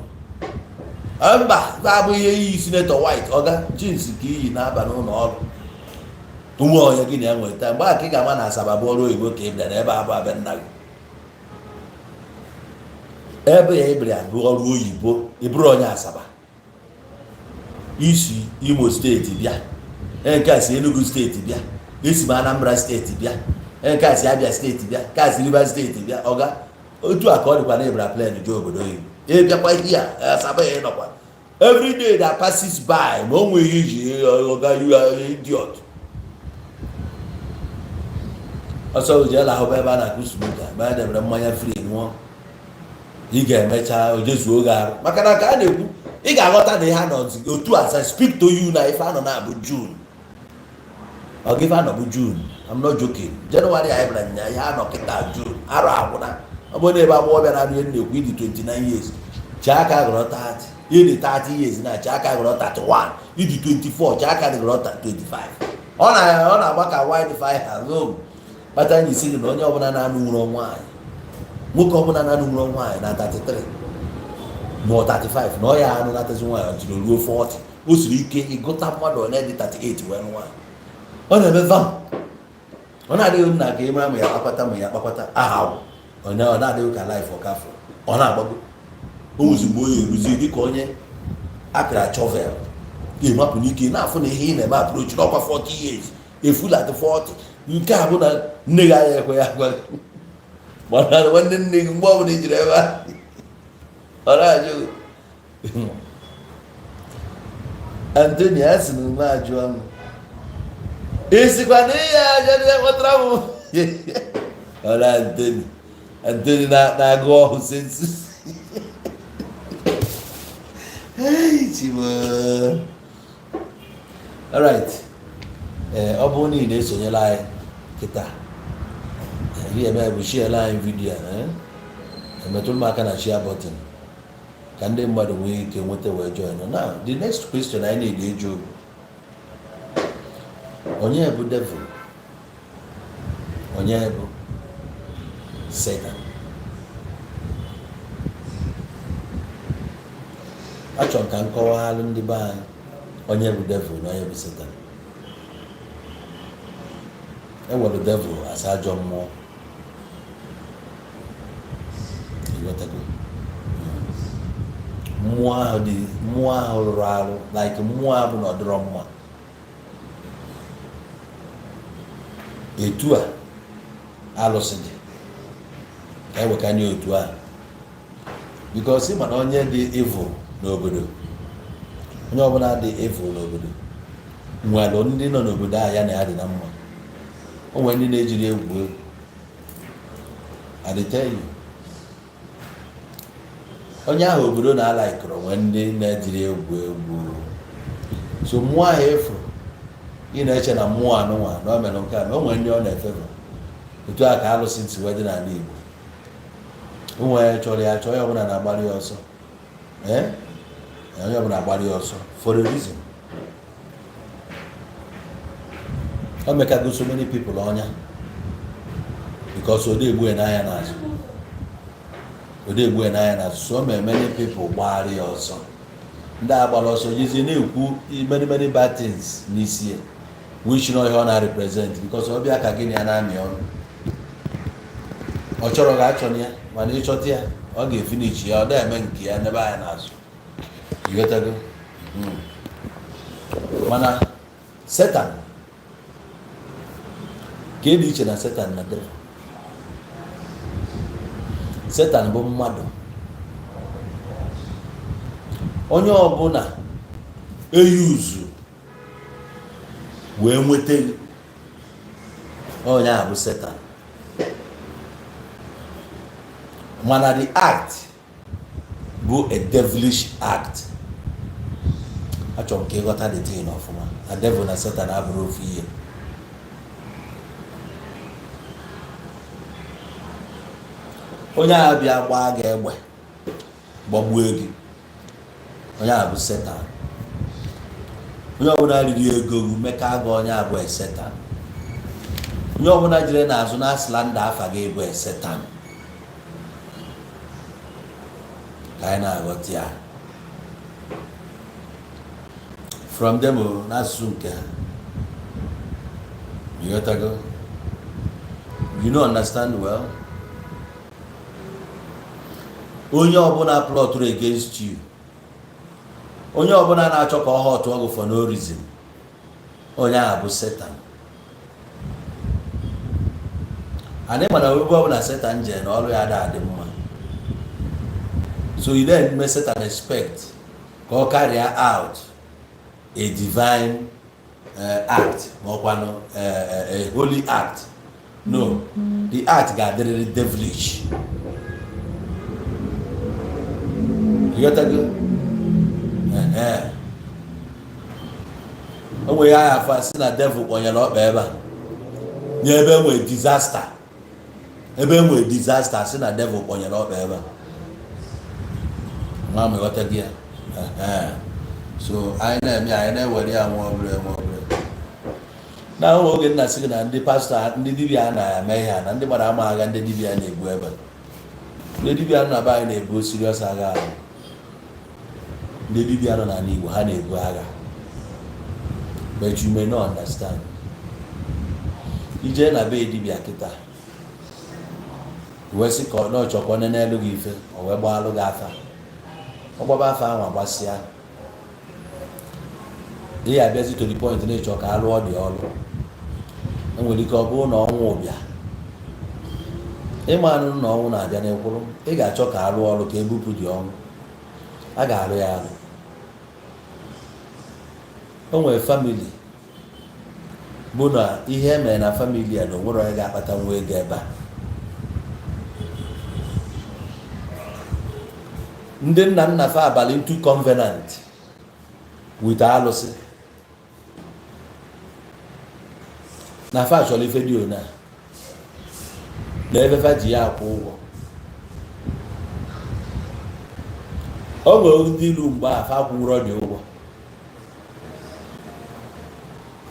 Mba, abụghị ihe iyi senator white, ọga jeans ka iyi na-aba n'ụlọ ọrụ nwe onye gị na ya nweta. Mgbe a ka ị ga-ama na Asaba bụ ọrụ oyibo ka ị bịara ebe a, bụ abịa nna gị ebe ya ị bịara bụ ọrụ oyibo. Ị bụrụ onye Asaba, isi Imo Steeti bịa, nke a si Enugu Steeti bịa, esi m Anambra Steeti bịa, nke a si Abia Steeti bịa, nke a si Rivers Steeti bịa. Ọga, otu a ka ọ dịkwa na ịbara plane jee obodo oyibo, ịbịakwa ihe a Asaba ya ịnọkwa. Every day that passes by, ma o nweghị iji, ọga, you are idiot. Ọsọ jee lahụba ebe a na-akụ snooker, mgbe a debere mmanya free ṅụọ, ị ga-emecha ojezuo oge arụ, maka na ka a na-ekwu, ị ga-aghọta na ihe a nọ otu as I speak to you na ife anọ na-abụ June. Ọ gị, ife anọ bụ June. I'm not joking. January anyị bịara nya, ihe anọ kịta June, arọ agwụna. Ọ bụrụ na ebe agbọghọbịa na-anụ ihe na-ekwu, ịdị 29 years, chee aka gụrọ 30. Ịdị 30 years na, chee aka gụrọ 31. Ịdị 24, chee aka gụrọ 25. Ọ na-agba ka wildfire home. Kpata anyị isi gị na onye ọbụla na-anụ nwụrụ nwaanyị, nwoke ọbụla na-anụ nwụrụ nwaanyị na 33 ma ọ 35, na ọ ya anụ natazi nwaanyị until o ruo 40. O siri ike ịgụta mmadụ ole dị 38 wee nụ nwaanyị. Ọ na-eme vam, ọ na-adịghị nna ka ị mara ma ya kpakpata, ma ya kpakpata aha onye. Ọ na-adịghị ka life ọkafọ ọ na-agbago. O ozugbo ya eruzie dịka onye apịara shovel, ga-emapụ n'ike na-afụ na ihe ị na-eme approach n'ọkwa 40 years efulatị 40. Nke a bụ na nne gị anya ekwe ya gwa gị, mana nwanne nne gị, mgbe ọbụla ijiri ebe a, ọ na-ajụ gị. Antoni a sị na ume ajụọ m, isikwa na ihe aja dị kpọtara m ọra. Antoni, Antoni na-agụ ọhụ census. Hey, Chibo. Alright. Ee, ọ bụrụ na ị na-esonyere anyị kịta, ihe eme bụ share anyị video a. Emetụrụ m aka na share button ka ndị mmadụ nwee ike nweta wee join. Now, the next question anyị need ịjụ bụ, onye bụ devil? Onye bụ Satan? Achọrọ m ka m kọwalụ ndị be anyị onye bụ devil na onye bụ Satan. Enwere devil as ajọ mmụọ, ịghọtago? Mmụọ ahụ dị, mmụọ ahụ rụrụ arụ, like mmụọ ahụ bụ na ọ dịrọ mma. Etu a alụsị dị ka ewekanye otu ahụ, because ị ma na onye dị evil n'obodo, onye ọbụla dị evil n'obodo nwere ndị nọ n'obodo ahụ ya na ya dị na mma. O nwere ndị na-ejiri egwu egwu. I dey tell you, onye ahụ obodo na-alaikọrọ nwee ndị na-ejiri egwu egwu. So mmụọ ahụ efu ị na-eche na mmụọ anụnwa na o mere nke a, ma o nwere ndị ọ na-efevọ. Otu a ka alụsị si wee dị n'ala Igbo. O nwere chọrọ ya chọọ, onye ọbụla na-agbara ya ọsọ. Ee, onye ọbụla agbara ya ọsọ for a reason. O mekago so many people ọnya, because ọ egbu ya n'anya n'azụ, ọ egbu ya n'anya n'azụ. So mee many people gbara ya ọsọ. Ndị a gbara ọsọ jizie na-ekwu many many bad things n'isi ya, which na ihe ọ na-represent, because ọ bịa ka gịnị ya na-amị ọnụ. Ọ chọrọ ga achọ ya, mana ịchọta ya, ọ ga-efinish ya. Ọ na-eme nke ya n'ebe anya n'azụ, ịghọtago? Mana Satan, ka dị iche na Satan na devil. Satan bụ mmadụ. Onye ọbụla eyuzu wee nweta gị, onye a bụ Satan. Mana the act bụ a devilish act. Achọrọ m ka ịghọta the thing ọfụma, na devil na Satan abụrụ ofu ihe. Onye a bịa gbaa gị egbe Gbagbuo gị. Onye a bụ Satan. Onye ọbụla riri ego gị meka gị, onye a bụ Satan. Onye ọbụla jere n'azụ na slander afa gị bụ Satan. Ka anyị na-aghọta ya from them o, n'asụsụ nke ha. You ghọtago? You no understand well. Onye ọbụla plotụrụ against you, onye ọbụla na-achọ ka ọ hurt gị for no reason, onye ahụ bụ Satan. Anyị mana ebe ọbụla Satan jere na ọrụ ya ada adị mma. So you then make Satan expect ka ọ carry out a divine act, ma ọkwanụ a holy act. No, the act ga-adịrịrị devilish. Ịghọtago? Ehe. O nwere ya afọ sị na devil kpọnyere ọkpa ebe a nye ebe enwe disaster, ebe enwe disaster, sị na devil kpọnyere ọkpa ebe a. Nwa m, ịghọtago ya? Ehe. So anyị na-eme, anyị na-ewere ya nwa obere nwa obere. Na ụmụ oge nna sị gị na ndị pastọ, ndị dibịa a na-eme ihe a, na ndị gbara ama agha ndị dibịa na-ebu ebe, ndị dibịa nọ na be anyị na-ebu serious agha ahụ. Ndị dibịa nọ n'ala Igbo, ha na-ebu agha, but you may not understand. Ije na be dibịa kịta wee sị ka ọ na-ọchọkwa n'elu gị ife, o wee gbaalụ gị afa. Ọ gbaba afa ahụ, agbasịa, ị ya abịazi to the point na ịchọ ka alụọ dị ọrụ. Enwere ike ọ bụrụ na ọnwụ bịa, ịma anụ na ọnwụ na-abịa n'ekwuru, ị ga-achọ ka alụọ ọrụ ka ebupụ dị ọnwụ. A ga-alụ ya alụ. O nwere family bụ na ihe emere na family a na onwere onye ga-akpata nwa ego ebe a. Ndị nna nna fa abalị into covenant with alụsị na fa chọrọ ife dị ona na ebe fa ji ya akwụ ụgwọ. O nwere ndị ilu mgbe a fa kwụrụ dị ụgwọ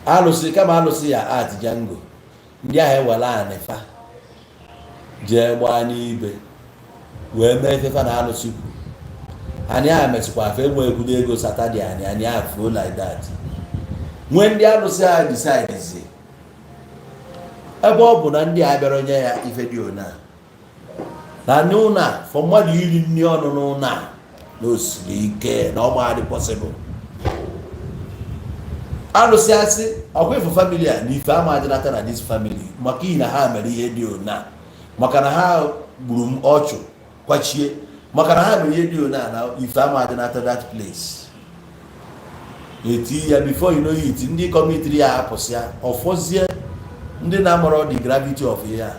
alụsị, kama alụsị ya at Django, ndị ahụ ewere anị fa jee gbaa n'ibe wee mee ife fa na alụsị kwu. Anyị a mesịkwa afa enwe ekwudo ego Saturday, anyị a fuo like that. Nwee ndị alụsị a decide ebe ọ bụ na ndị a bịara onye ya ife dị ona na n'ụlọ a, for mmadụ iri nri ọnụ n'ụlọ a na o siri ike na ọ ma adị possible. Alụsị asị ọkwa ịfụ family a na ife ama adịnata na this family, maka ihi na ha mere ihe dị ona, maka na ha gburu m ọchụ kwachie, maka na ha mere ihe dị ona na ife ama adịnata that place. Eti ya, before you know it, ndị committee ya apụsịa, ọfọzie ndị na-amụrọ the gravity of ihe a,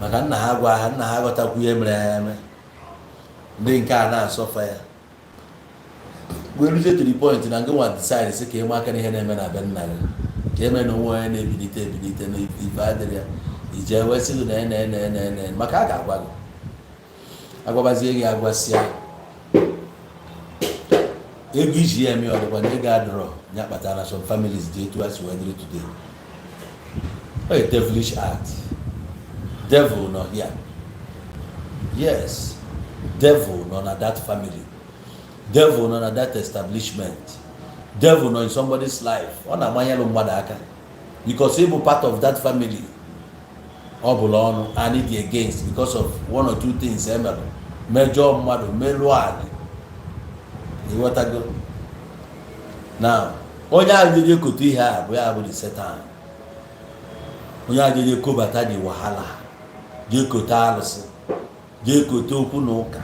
maka nna ha gwa ha, nna ha ghọtakwu ihe mere ya eme. Ndị nke a na-asọfa ya wee ruzie to the point na ngị nwa decide sị ka ịma aka n'ihe na-eme na be nna gị, ka eme na onwe onye na-ebilite ebilite na ife adịrị ya ije wee sị gị na ene ene ene ene, maka a ga-agwa gị, agwabazie gị, agwasịa ego iji ya eme, ọ dịkwa na ego adịrọ ya kpatara na some families dị etu a si wee dịrị today. Ọ a devilish act. Devil nọ here. Yes, devil nọ na that family, devil nọ na that establishment, devil nọ in somebody's life. Ọ na-amanyelụ mmadụ aka because ịbụ part of that family ọ bụla ọnụ anyị dị against because of one or two things emerụ, mejọọ mmadụ, melụọ anyị. Ịghọtago? Now, onye ahụ jeje kote ihe a bụ ya bụ the Satan. Onye ahụ jeje kobata the wahala, jee kote alụsị, jee kote okwu na ụka.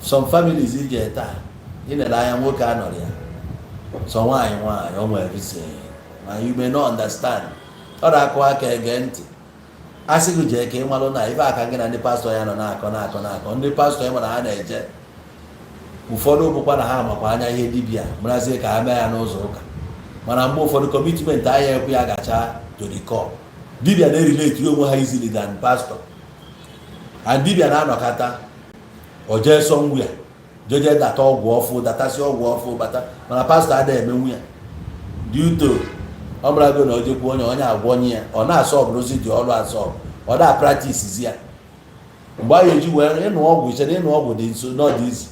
Some families ije taa ị nere anya, nwoke anọrọ ya sọ nwaanyị, nwaanyị o nwere reason ma you may not understand. Ọ na-akụ aka ege ntị, a sị gị jee ka ị malụ na ife aka gị na ndị pastọ ya nọ na-akọ na-akọ na-akọ. Ndị pastọ ya mana ha na-eje, ụfọdụ bụkwa na ha makwa anya ihe dibịa marazie ka ha mee ya n'ụzọ ụka. Mana mgbe ụfọdụ commitment ahịa ekwe ya gacha to the core. Dibịa na-erelate onwe ha easily than pastor, and dibịa na-anọkọta. O jee somewhere, jeje data ọgwụ ọfụ, datasị ọgwụ ọfụ bata. Mana pastọ adịghị emenwu ya due to ọ marago na o jekwu onye onye agwọ onye ya, ọ na-asọ ọbụrụzi dị ọrụ asọ, ọ da practice ya. Mgbe a ga-eji wee ịnụ ọgwụ, ichere ịnụ ọgwụ dị nso n'ọdị izu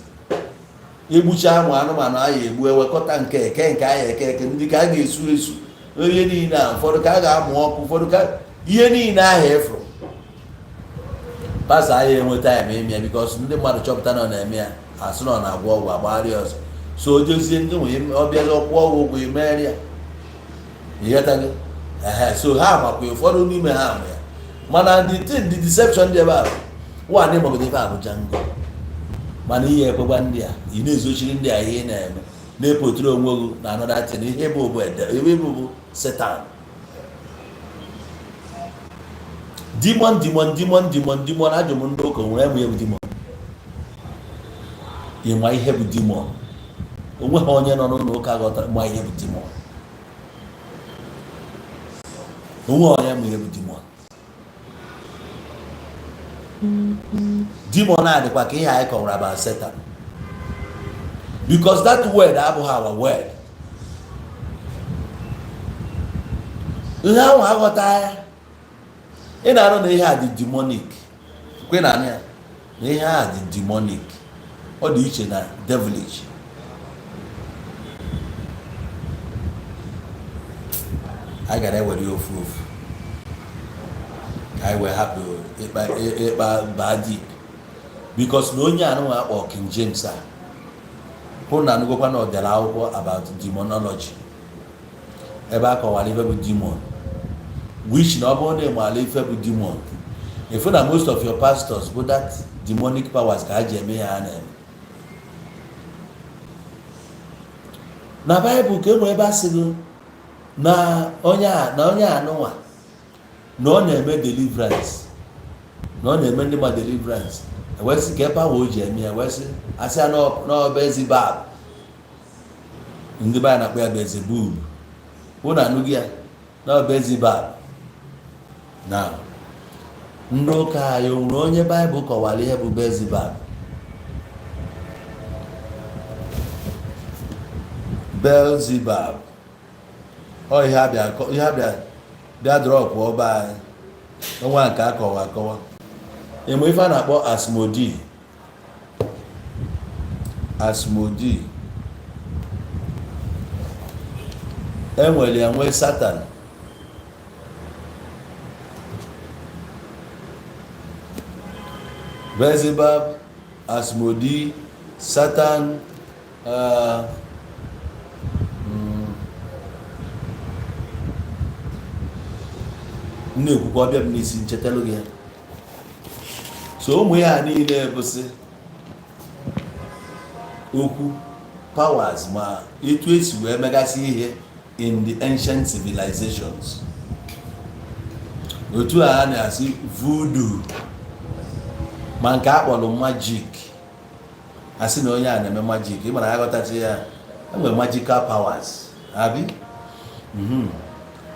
egbucha ụmụ anụmanụ ahụ, egbu, ewekọta nke eke, nke ahụ eke eke, ndị ka a ga-esu esu, ihe niile a, ụfọdụ ka a ga-amụ ọkụ, ụfọdụ ka ihe niile ahụ efuru. Pastọ ahụ enweta ya ma eme ya, because ndị mmadụ chọpụta na ọ na-eme ya, asị na ọ na-agwọ ọgwụ, agbagharị ọzọ. So o jezie, ndị nwe ọbịazi ọkwụọ ọgwụ ụgwọ imeri ya, ịghọtago? Ehe, so ha makwa, ụfọdụ n'ime ha ama ya. Mana the thing, the deception dị ebe a, nwaanyị magodo ife abụja ngo, mana ihe ekwekwa ndị a, ị na-ezochiri ndị a ihe ị na-eme, na-epoturu onwe gị na another thing. Ihe bụ ebe bụ Satan, demon, demon, demon, demon, demon. Ajụ m, ndị ụka nwere eme bụ demon? Ịma ihe bụ demon? Onwe ha onye nọ n'ụlọ ụka ghọtara ma ihe bụ demon? Onwe onye ma ihe bụ demon? Demon a dịkwa ka ihe anyị kọwara about Satan, because that word abụghị our word. Ihe ahụ aghọta ya, ị na-anụ na ihe a dị demonic, kwe na anụ ya na ihe a dị demonic, ọ dị iche na devilish. Anyị gara ewere ya ofu ofu ka anyị wee hapụ ịkpa ịkpa baa deep, because na onye anụnwa akpọ King James a hụ na anụgokwa na ọ dere akwụkwọ about demonology, ebe a kọwara ife bụ demon, which na ọ bụrụ na ị maara ife bụ demon, ifu na most of your pastors bụ that demonic powers ka ha ji eme ihe ha na-eme. Na Baịbụl ka e nwere ebe a sị gị na onye a na onye anụnwa na ọ na-eme deliverance, na ọ na-eme ndị ma deliverance, ewesị ka ebe ahụ o ji eme ya, wesị asị ya n'ọbezibab, ndị be anyị na-akpọ ya Bezebub. Hụ na anụghị ya n'ọbezibab na ndị ụka anyị, o nwere onye Baịbụl kọwara ihe bụ Bezibab? Belzebub, ọ ihe abịa, ihe abịa bịa drop ọba anyị ọnwa nke akọwa akọwa. Enwe ife a na-akpọ Asmodi. Asmodi enwere ya, nwee Satan. Beelzebub, Asmodi, Satan, m na-ekwukwa, ọbịa m n'isi nchetalụ gị ya. So ụmụ ya niile bụsị okwu powers, ma etu esi wee megasị ihe in the ancient civilizations, otu a a na-asị voodoo, ma nke a kpọrọ magic, asị na onye a na-eme magic. Ị mara ya, ghọtachi ya, enwere magical powers abi.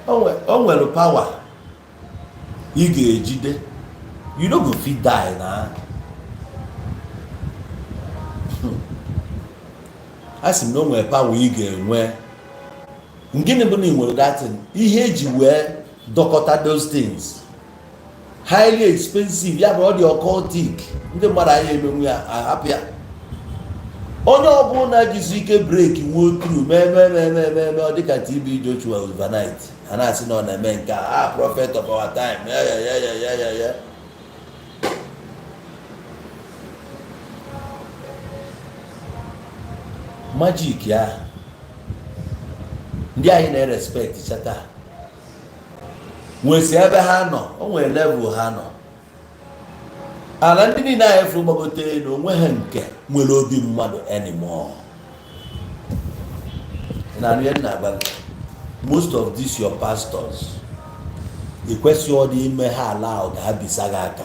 O nwere power ị ga-ejide, you no go fit die. Na a sị m na o nwere power ị ga-enwe. Gịnị bụ na ị nwere datin ihe eji wee dọkọta those things highly expensive, ya bụ ọ dị occultic, ndị mmadụ anya emenwu ya, ahapụ ya. Onye ọbụla jizi ike break nwee through, mee mee mee mee mee mee, ọ dịka TB Joshua overnight, a na-asị na ọ na-eme nke a, ah, prophet of our time, ya ya ya ya ya ya ya. Magic ya, ndị anyị na-respect chata nwesi ebe ha nọ, o nwere level ha nọ. Ala ndị niile anyị fụrụ gbagote elu, onwe ha nke nwere obi mmadụ anymore. Na ihe m na-agba gị, most of these your pastors, ekwesịghị ọ dị ime ha ala ahụ ka ha bisa gị aka.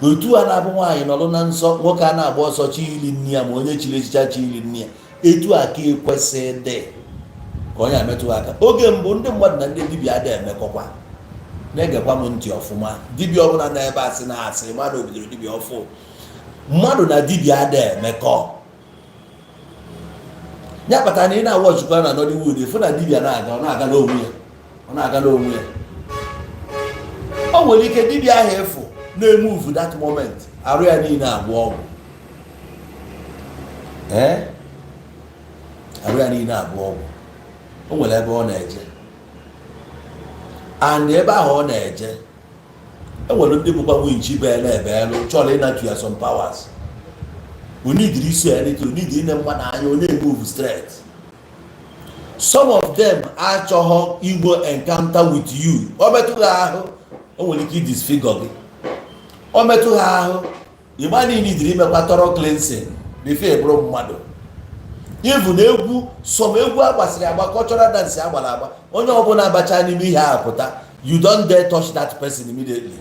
Otu a na-abụ nwaanyị nọrọ na nsọ, nwoke a na-agba ọsọ chi ili nne ya, ma onye chiri echicha chi ili nne ya, etu a ka ekwesị dị ka onye ametụ aka. Oge mbụ, ndị mmadụ na ndị dibịa adịghị emekọkwa. Na-egekwa m ntị ọfụma. Dibịa ọbụla na ebe a sị na asị mmadụ bidoro dibịa ọfụ, mmadụ na dibịa ada emekọ. Ya kpatara na ị na-awọchikwa na Nollywood, ịfụ na dibịa na-aga, ọ na-agala onwe ya, ọ na-agala onwe ya. O nwere ike dibịa ahụ efu na-emove that moment, arụ ya niile agwọ ọgwụ. Ee, arụ ya niile agwọ ọgwụ. O nwere ebe ọ na-eje, and ebe ahụ ọ na-eje, e nwere ndị bụkwa winchi bele ebe elu chọrọ ịnatu ya some powers. Onidiri isi anything, onidiri ine mmadụ anya, ọ na-emove straight. Some of them achọghọ igbo encounter with you. Ọ metụ ha ahụ, o nwere ike idisfigure gị. Ọ metụ ha ahụ, ịgba niile idiri imekwa thorough cleansing before bụrụ mmadụ. Even egwu, some egwu agbasịrị agba, cultural dance agbara agba, onye ọbụla abacha n'ime ihe a pụta, you don dare touch that person immediately.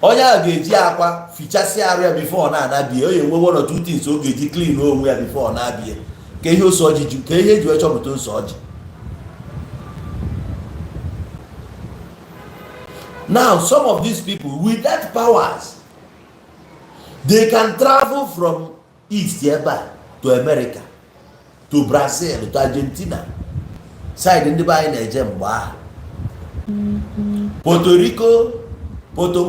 Onye a ga-eji akwa fichasị arụ ya before ọ na-anabie. O enwe one or two things ọ ga-eji clean onwe ya before ọ na-abịa. Ka ihe ose ọjị ji, ka ihe eji wee chọpụta ose ọjị. Now, some of these people with that powers, they can travel from east ebe a to America, to Brazil, to Argentina side. Ndị be anyị na-eje mgbe ahụ Puerto Rico, Porto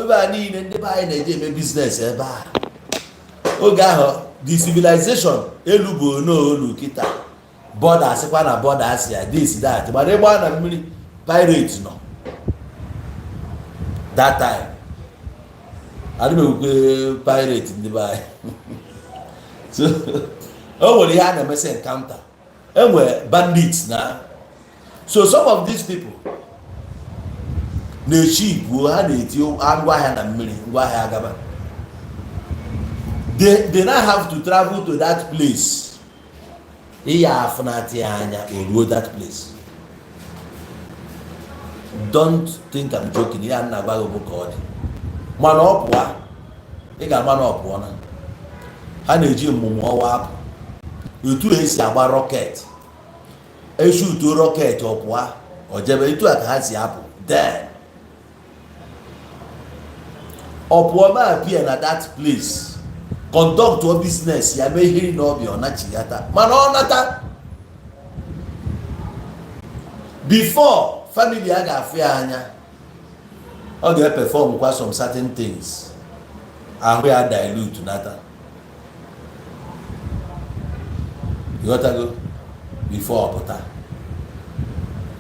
ebe a niile ndị be anyị na-eje eme business ebe a. Oge ahụ the civilization elu bụ n'olu kịta, border asịkwa na border asị ya this, that, mana ịgba na mmiri, pirate nọ that time. Adịmekwukwe pirate ndị be anyị. So o nwere ihe a na-emesi encounter, enwere bandits na. So some of these people na-echi ibuo ha na-eti ngwaahịa na mmiri, ngwaahịa agaba. They now have to travel to that place. Ịya afụnatị ya anya o ruo that place. Don't think I'm joking. Ya nna gwa gị bụ ka ọ dị, mana ọ pụọ, ị ga-ama na ọ pụọ na ha na-eji mmụmụ ọwa apụ. Etu esi agba rocket, eshutuo rocket, ọ pụọ, ọ jebe. Etu a ka ha si apụ. Then ọ pụọ ma appear na that place, conduct o business ya, mee ihe na ọbịa, ọ nachigata. Mana ọ nata, before family a ga-afụ ya anya, ọ ga-eperform kwa some certain things, ahụ ya dilute nata. Ịghọtago? Before ọ pụta,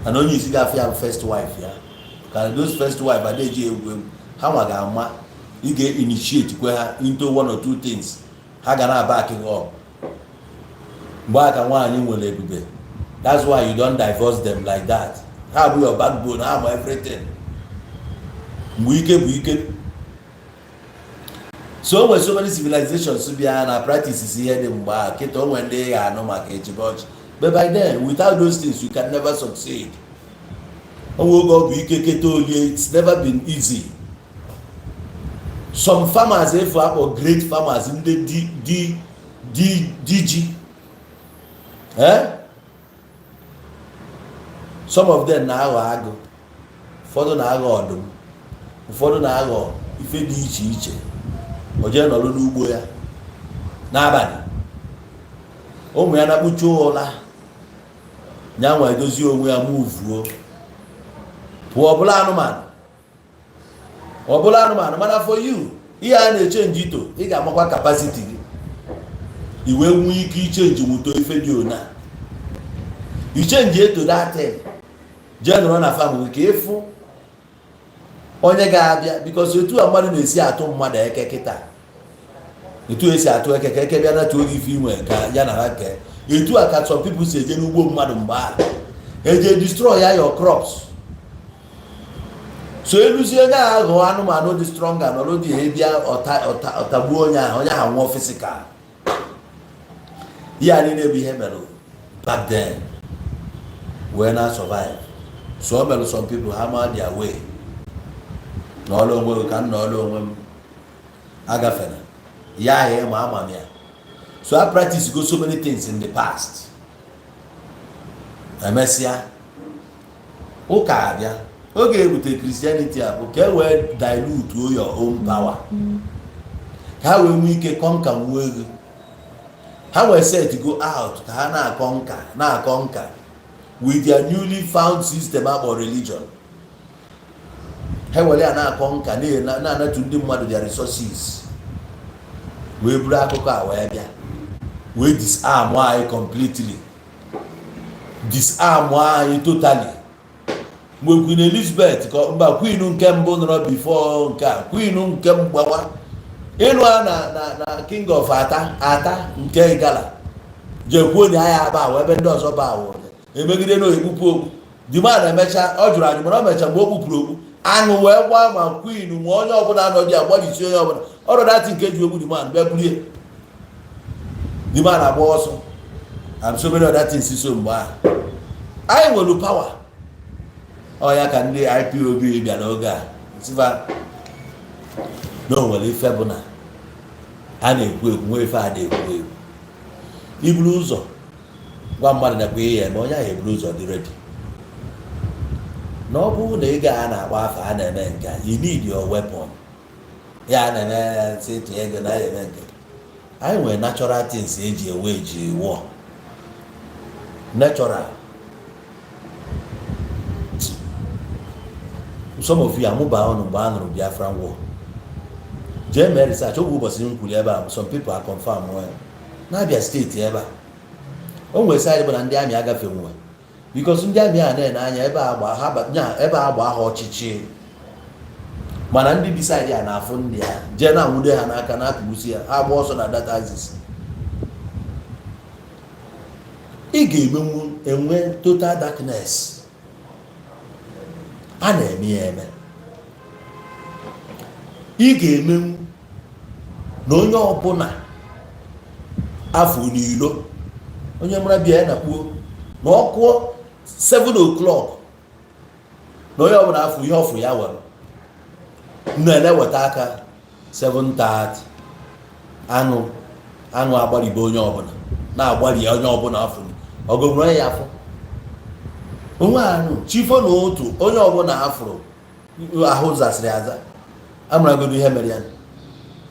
mana onye isi ga-afụ ya bụ first wife ya. Ka those first wife ada eji egwu egwu, ha nwa ga-ama. Ị ga-initiate kwe ha into one or two things, ha ga na-back up. Mgbe aka nwaanyị nwere ebube, that's why you don't divorce them like that. Ha bụ your backbone, ha ma everything. Mgbe ike bụ ike. So o nwere so many civilizations bịa na practices ihe dị mgbe a. Kịta o nwere ndị ị ga-anụ maka echibe ọchị, but by then, without those things, you can never succeed. O nwere oge ọ bụ ike keta olie. It's never been easy. Some farmers efu akpọ great farmers, ndị di di di di ji, eh? Some of them na-aghọ agụ, ụfọdụ na-aghọ ọdụm, ụfọdụ na-aghọ ife dị iche iche. O jee nọrọ n'ugbo ya n'abalị, ụmụ ya na-akpụcha ụla ya, nwa edozie onwe ya, muvuo pụọ. Ọbụla anụmanụ, ọbụla anụmanụ. Mana for you, ihe a na-echange ito, ị ga-amakwa capacity gị, i wee nwee ike ichange nwuto ife dị ona ichange eto datin. Jee nọrọ na farm gị ka ịfụ onye ga-abịa, because etu a mmadụ na-esi atụ mmadụ eke kịta, etu esi atụ eke ka eke bịa natuo gị ife inwe ka ya na ha kee, etu a ka some people si eje n'ugbo mmadụ mgbe ahụ eje destroy ya, your crops. So eluzie, onye ahụ aghọọ anụmanụ dị stronger, nọrọ dị bịa ọtagbuo onye ahụ, onye ahụ nwụọ physical. Ya niile bụ ihe mere back then wee na survive. So o mere some people ha ma their way n'ọlụ onwe gị ka m n'ọlụ onwe m agafere ya ahụ ịma ama m ya. So I practice go so many things in the past. Emesịa Ụka abịa oge ebute Christianity a bụ ka e wee dilute your own power, ka ha wee nwee ike conquer nwa ego ha wee set go out, ka ha na-akọ nka na-akọ nka with their newly found system akpọ religion. Ha were ya na-akọ nka, na-anatu ndị mmadụ their resources, wee buru akụkọ a wee bịa wee disarm anyị completely, disarm anyị totally. Mgbe Queen Elizabeth, ka mba, queen nke mbụ nọrọ before nke a, queen nke mgbawa ịnụ a na king of Ata Ata nke Igala jekwuo na ya aba awụ ebe ndị ọzọ ba awụ emegide na ekpupụ okpu. The man emecha ọ jụrụ ajụ, mana o mecha mgbe o kpupụrụ okpu, aṅụ wee gbaa ma queen ma onye ọbụla nọ dị agbalịsi onye ọbụla ọrụ datị nke ji ogbu. The man bịa burie, the man agba ọsọ and so many other things. So mgbe ahụ anyị nwere power. Ọ ya ka ndị IPOB bịa n'oge a sifa na o nwere ife bụ na a na-ekwu ekwu, nwee ife a na-ekwu ekwu. Iburu ụzọ gwa mmadụ nakwa ihe ya eme, onye ahụ eburu ụzọ dị ready na ọ bụrụ na ego a na-akpọ afa a na-eme nke a, you need your weapon. Ya na-eme sị tinye ego na ya eme nke anyị nwere natural things eji ewe eji war natural. Some of you amụba ọnụ mgbe a nụrụ Biafran war. Jee mee research. Oge ụbọchị m kwuru ebe a, some people are confirm well n'Abia Steeti ebe a o nwere side bụ na ndị army agafe nwe, because ndị army a na-ene anya ebe a gba ha nya ebe a gba ha ọchịchị, mana ndị bi side a na-afụ ndị a jee na-anwude ha n'aka na-akụgbusi ya, ha gba ọsọ na that axis. Ị ga-emenwu enwe total darkness a na-eme ya eme. Ị ga-emenwu na onye ọbụla afọ n'ilo, onye mara bịa ya na kpuo na ọ kụọ 7 o'clock, na onye ọbụla afọ ihe ọfụ ya were na-eweta aka 7:30, aṅụ aṅụ agbaribe onye ọbụla na-agbari onye ọbụla afọ ọgụ nwere ya afọ onwe anụ chifo na otu onye ọbụla afụrụ ahụ zasịrị aza amaragodo ihe mere ya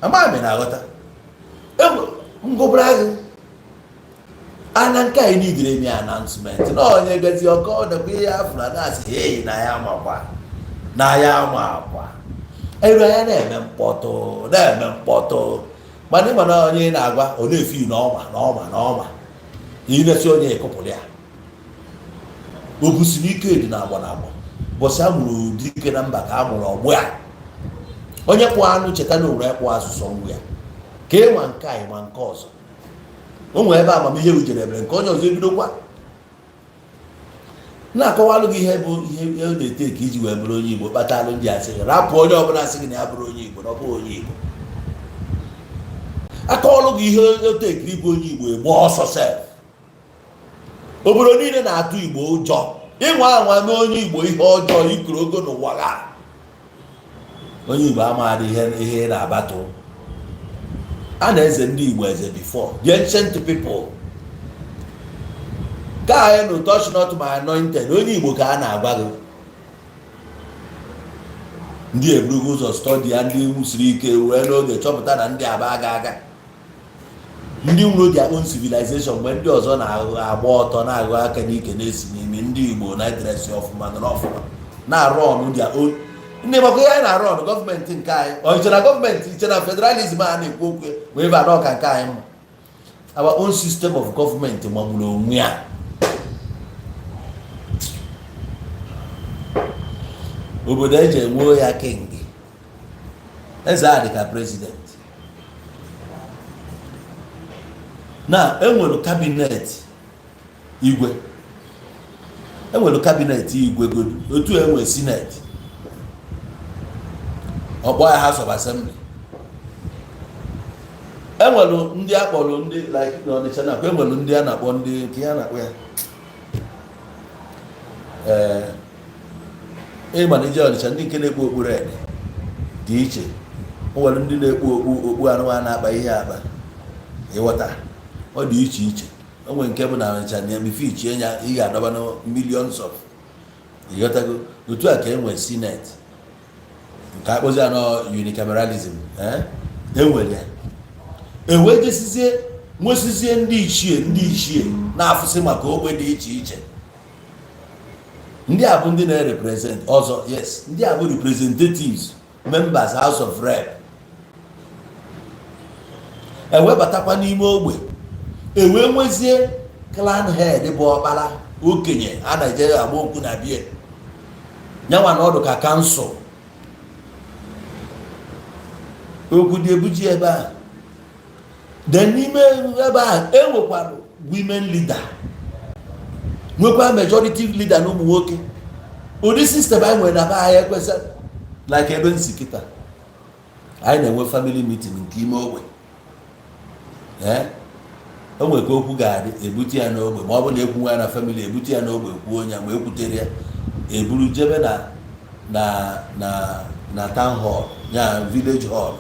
ama m na-aghọta ngụbara gị ana nke anyị nidere eme announcement na onye gazi ọkọ ọdọkwa ihe afụrụ na-asị hei na ya makwa na ya ma akwa eru anya na-eme mkpọtụ na-eme mkpọtụ, mana ịma na onye ị na-agwa ọ na-efi na ọma na ọma na ọma ilesi onye ekụpụrụ ya o busiri ike dị na agba na agba. Bọsị a mụrụ dike na mba ka a mụrụ ọgbụ ya, onye kpụọ anụ cheta na onwere kpụọ asụsụ ọgbụ ya ka ịnwa nke a ịma nke ọzọ. O nwere ebe amamihe ujere ebere nke onye ọzọ ebidokwa na-akọwalụ gị ihe bụ ihe ọ na-ete ka iji wee bụrụ onye Igbo kpatalụ ndị asị gị rapụ onye ọbụla asị gị na ya bụrụ onye Igbo na ọ bụghị onye Igbo. Akọwalụ gị ihe otekiri ịbụ onye Igbo, egbe ọsọ sef. Obodo niile na-atụ Igbo ụjọ. Ịnwa anwa mee onye Igbo ihe ọjọọ, ikuru ogo n'ụwa ga onye Igbo amaghị ihe ihe na-abatụ a na-eze ndị Igbo eze before the ancient people ka anyị nụ "Touch not my anointed". Onye Igbo ka a na-agwa gị. Ndị eburugo ụzọ study ya, ndị wusiri ike wee n'oge chọpụta na ndị aba aga aga, ndị nwere their own civilization. Mgbe ndị ọzọ na-agba ọtọ na-agụ aka n'ike na-esi n'imi, ndị Igbo na-edress ọfụma, nọrọ ọfụma, na-arụ ọnụ their own. Ndị maka ihe anyị na-arụ ọnụ gọọmenti nke anyị, ọ iche na gọọmenti, iche na federalism a na-ekwu okwu wee ebe anọ ka nke anyị mma. Our own system of government magburu onwe ya. Obodo eji enwe ya king, eze a dị ka president na enwere cabinet igwe, enwere cabinet igwe godu otu enwe senate, ọkpọ ya House of Assembly. Enwere ndị akpọrọ ndị like n'Ọnịcha na enwere ndị a na-akpọ ndị nke ya na-akpọ ya ee ịma na ije Ọnịcha, ndị nke na-ekpu okpu red dị iche. O nwere ndị na-ekpu okpu okpu anụmanụ na-akpa ihe akpa, ịghọta, ọ dị iche iche. O nwere nke bụ na Ọnịcha na emife ichie ya, ị ga-adọba na millions of Ịghọtago? Otu a ka e nwere Senate nke akpọzi anọ unicameralism. Enwere ya, ewee jesizie nwesizie ndị ichie na-afụsị maka ogbe dị iche iche. Ndị a bụ ndị na-represent ọzọ. Yes, ndị a bụ representatives, members House of Rep. Ewebatakwa n'ime ogbe, ewee nwezie clan head, bụ ọkpara okenye a na-eje agba okwu na bie nyanwa na ọdụ ka council. Okwu dị ebuji ebe a. Then n'ime ebe a, enwekwara women leader, nwekwa majority leader na ụmụ nwoke. Ụdị system anyị nwere na be anyị ekwesị like ebe nsi kịta anyị na-enwe family meeting nke ime ogbe. Ee, o nwere ka okwu ga-adị, ebute ya n'ogbe. Ma ọ bụ na ekwu nwa ya na family, ebute ya n'ogbe, kwuo ya. Ma ekwutere ya, eburu jebe na town hall ya, village hall.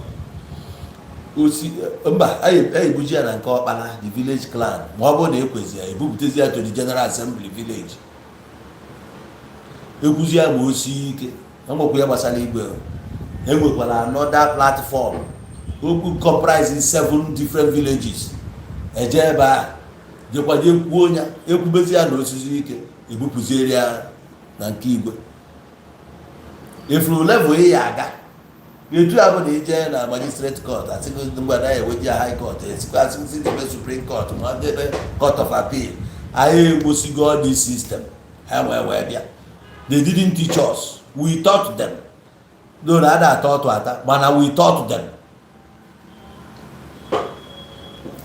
Osi mba, anyị ebuji ya na nke ọkpara the village clan. Ma ọ bụrụ na ekwezi ya, ebupụtezi ya to the general assembly village, ekwuzi ya. Ma o sie ike, enwekwa ya gbasara igwe. Enwekwara another platform okwu comprising seven different villages. Eje ebe a, jekwa je kwuo ya. Ekwubezi ya na osisi ike, ebupụziere ya na nke igwe. Efuru level ị ya aga etu a bụ na ije na magistrate court, asịgo mgbe na eweji ya high court, esikwa asịsị debe supreme court, ma debe court of appeal. Anyị egbosigo all this system ha wee bịa. They didn't teach us, we taught them. No, na ada ata ọtụ ata, mana we taught them.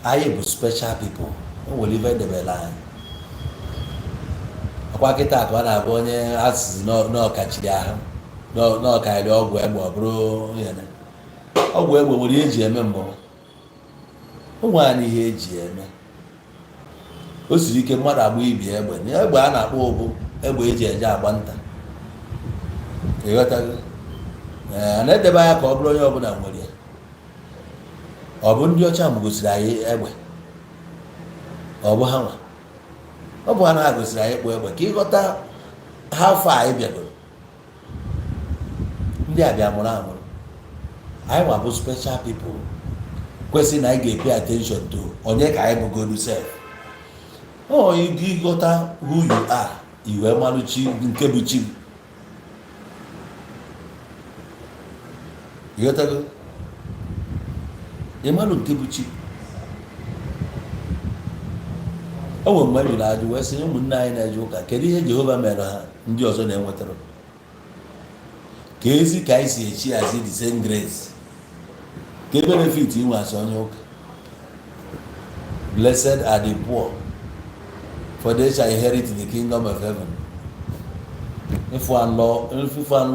Anyị bụ special people. O nwere ife edebere anyị. Ọkwa kịta ka ọ na-abụ onye asịsị n'ọkachiri ahụ n'ọkarịrị ọgwụ egbe. Ọ bụrụ ihe na ọgwụ egbe nwere ihe eji eme mbụ, o nwere anyị ihe eji eme. O siri ike mmadụ agba ibi egbe na egbe a na-akpọ ụbụ egbe eji eje agba nta. Ịghọtago? Ee, a na-edebe anya ka ọ bụrụ onye ọbụla nwere ya. Ọ bụ ndị ọcha m gosiri anyị egbe? Ọ bụ ha nwa, ọ bụ ha na ha gosiri anyị kpụ egbe. Ka ịghọta how far anyị bịagoro. Ndị a bịa mụrụ amụrụ. Anyị nwa bụ special people, kwesịrị na anyị ga-epay attention to onye ka anyị bụgodu sef. Ọ ịghọta who you are, i wee malụ chi nke bụ chi gị. Ịghọtago? Ịmalụ nke bụ chi. O nwere mgbe m jụrụ ajụ wee sị ụmụnne anyị na-eje ụka, kedu ihe Jehova mere ha ndị ọzọ na-enwetara ka ezi ka anyị si echi azi the same grace, ka benefit inwe asị onye ụka? Blessed are the poor, for they shall inherit the kingdom of heaven. Ịfụ anlọ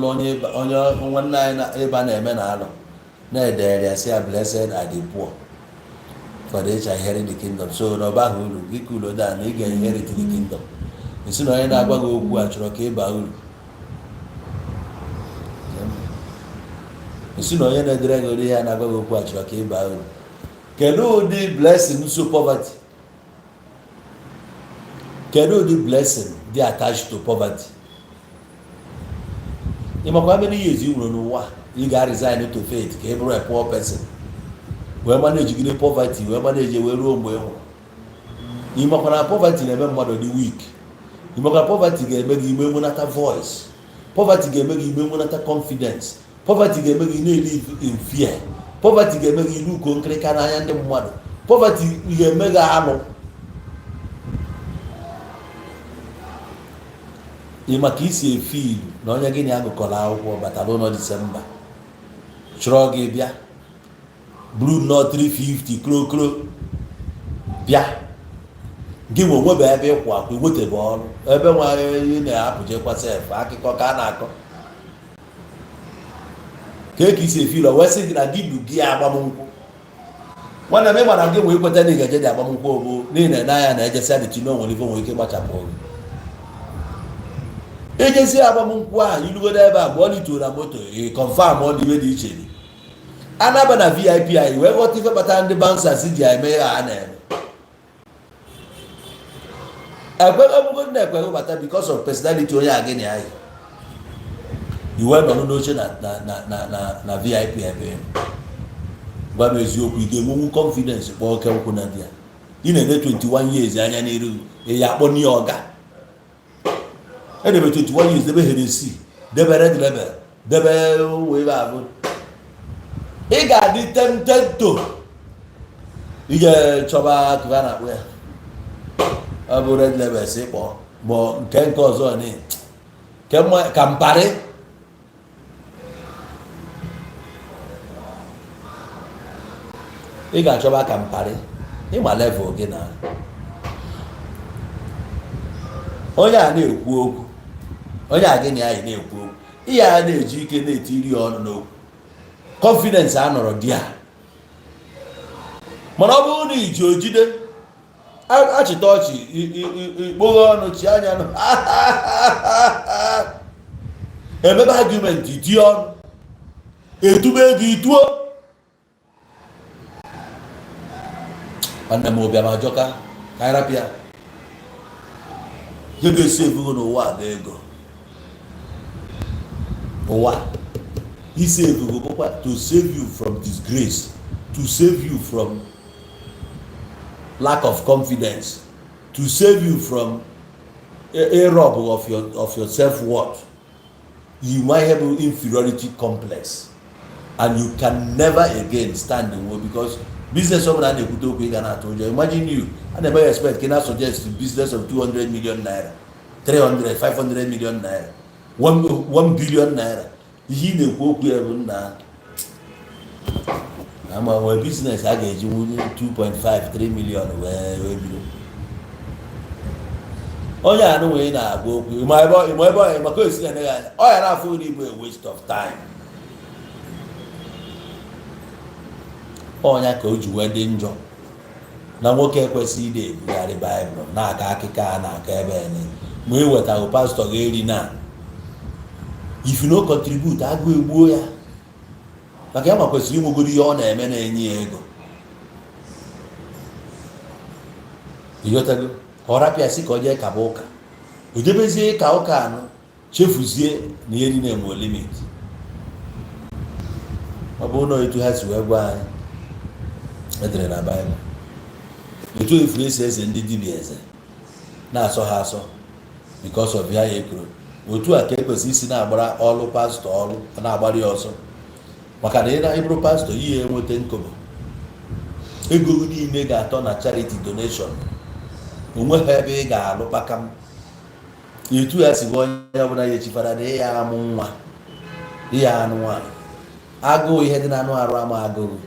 onye onye nwanne anyị na ebe a na-eme na alọ na-edere ya sị ya, "Blessed are the poor, for they shall inherit the kingdom." So na ọba ahụ uru gị ka ulo da na ị ga-inherit the kingdom. Esi na onye na-agwa gị okwu a chọrọ ka ị baa uru. Esi na onye na-edere gị ụdị ya na-agwa gị okwu a chọrọ ka ị baa uru. Kedu ụdị blessing so poverty? Kedu ụdị blessing dị attached to poverty? Ị makwa many years ị nwere n'ụwa, ị ga-resign to faith ka ị bụrụ a poor person, wee manage poverty, wee manage wee ruo mgbe ị nwụrụ? Ị makwa na poverty na-eme mmadụ dị weak? Ị makwa na poverty ga-eme gị ime nwenata voice? Poverty ga-eme gị ime nwenata confidence. Poverty ga-eme gị na-elive in fear. Poverty ga-eme gị ilu uko nkịrịka n'anya ndị mmadụ. Poverty ga-eme gị alụ. Ị maka isi efe ilu na onye gị na ya gụkọrọ akwụkwọ batara ụlọ Disemba, chọrọ gị bịa buru nnọọ 350 krokro bịa gị nwe onwebe ebe ịkwụ akwụ, enwetebe ọrụ ebe nwa ị na-apụjekwa sef. Akụkọ ka a na-akọ ka eke isi efe ilu wee sị gị na gị du gị agbamnkwụ. Nwanne m, ị mara gị nwee kweta na ị ga-eje dị agbamnkwụ bụ n'ihi na anya na-ejesi adịchi na onwere ife nwere ike gbachapụ gị. Ejezi agbamnkwụ ahụ, ilugodo ebe a, mgbe ọ lituo na moto, ị confirm ọ dị iwe dị iche dị anaba na VIP anyị wee ghọta ife kpatara ndị bouncers ji eme ya ha na-eme. Ekweghị ọbụgo na ekweghị bata because of personality onye a gị na anyị. Iwe nọrọ n'oche na na na na na na VIP ebe ị nọ. Gwa m eziokwu, ị ga-enwenwu confidence kpọọ oke nkwụ na di ya? Ị na-ene 21 years anya n'iru, ị ya akpọ n'ihe ọga edebe 21 years, debe Hennessy, debe Red Label, debe wee abụ. Ị ga-adị tempted to ije chọba ka a na-akpọ ya, ọ bụ Red Label si kpọọ, ma nke ọzọ ni nke Campari. Ị ga-achọba Campari. Ịma level gị na onye a na-ekwu okwu, onye a gị na ya yi na-ekwu okwu, ihe a na-eji ike na-etiri ya ọnụ n'okwu, confidence a nọrọ di ya. Mana ọ bụrụ na iji ojide achịta ọchị, ikpoghe ọnụ chi anya nụ, emebe argument, tie ọnụ, etube ego, ituo. Nwanne m, ụbịam ajọka. Ka anyị rapịa. Ihe ga-esi ebugo n'ụwa bụ ego. Ụwa isi ebugo bụkwa to save you from disgrace, to save you from lack of confidence, to save you from a rob of your self-worth. You might have inferiority complex and you can never again stand the way, because business ọbụla a na-ekwute okwu, ị ga na-atụ ụjọ. Imagine you a na-eme expect ka ị na-suggest business of 200 million naira, 300, 500 million naira, 1 billion naira. Ihe ị na-ekwu okwu ya bụ nna ama nwee business a ga-eji nwunye 2.5 3 million wee bido. Onye a nụnwe na-agwa okwu, ịma ebe ịma ebe ọ maka esi na anya, ọ ya na-afụ na ibu a waste of time. Ọnya ka o ji wee dị njọ na nwoke ekwesịghị ịdị ebugharị Baịbụl na-aga akịka a na-aka ebe ene ma ị wetaghị. Pastọ ga-eri na if you no contribute, agụ egbuo ya, maka ya ma kwesịrị inwegoro ihe ọ na-eme na-enye ya ego. Ịghọtago? Ka ọ rapịa sị ka ọ jee kaba ụka, o jebezie ka ụka anụ, chefuzie na ihe niile enwe limit. Ọ bụrụ na etu ha si wee gwa anyị edere na Baịbụl, etu efuru esi eze ndị dibịa eze na-asọ ha asọ because of ya ekwuru, otu a ka ekwesịrị isi na-agbara ọlụ pastọ, ọlụ na-agbara ya ọsọ, maka na ị na-ịbụrụ pastọ, ihe enweta nkobo ego gị niile ga-atọ na charity donation. Onweghị ebe ị ga-alụ kpakam. Etu ya si bụ, onye ọbụla ya echifara na ịya amụ nwa, ịya anụ nwaanyị, agụụ ihe dị n'anụ arụ ama agụụ,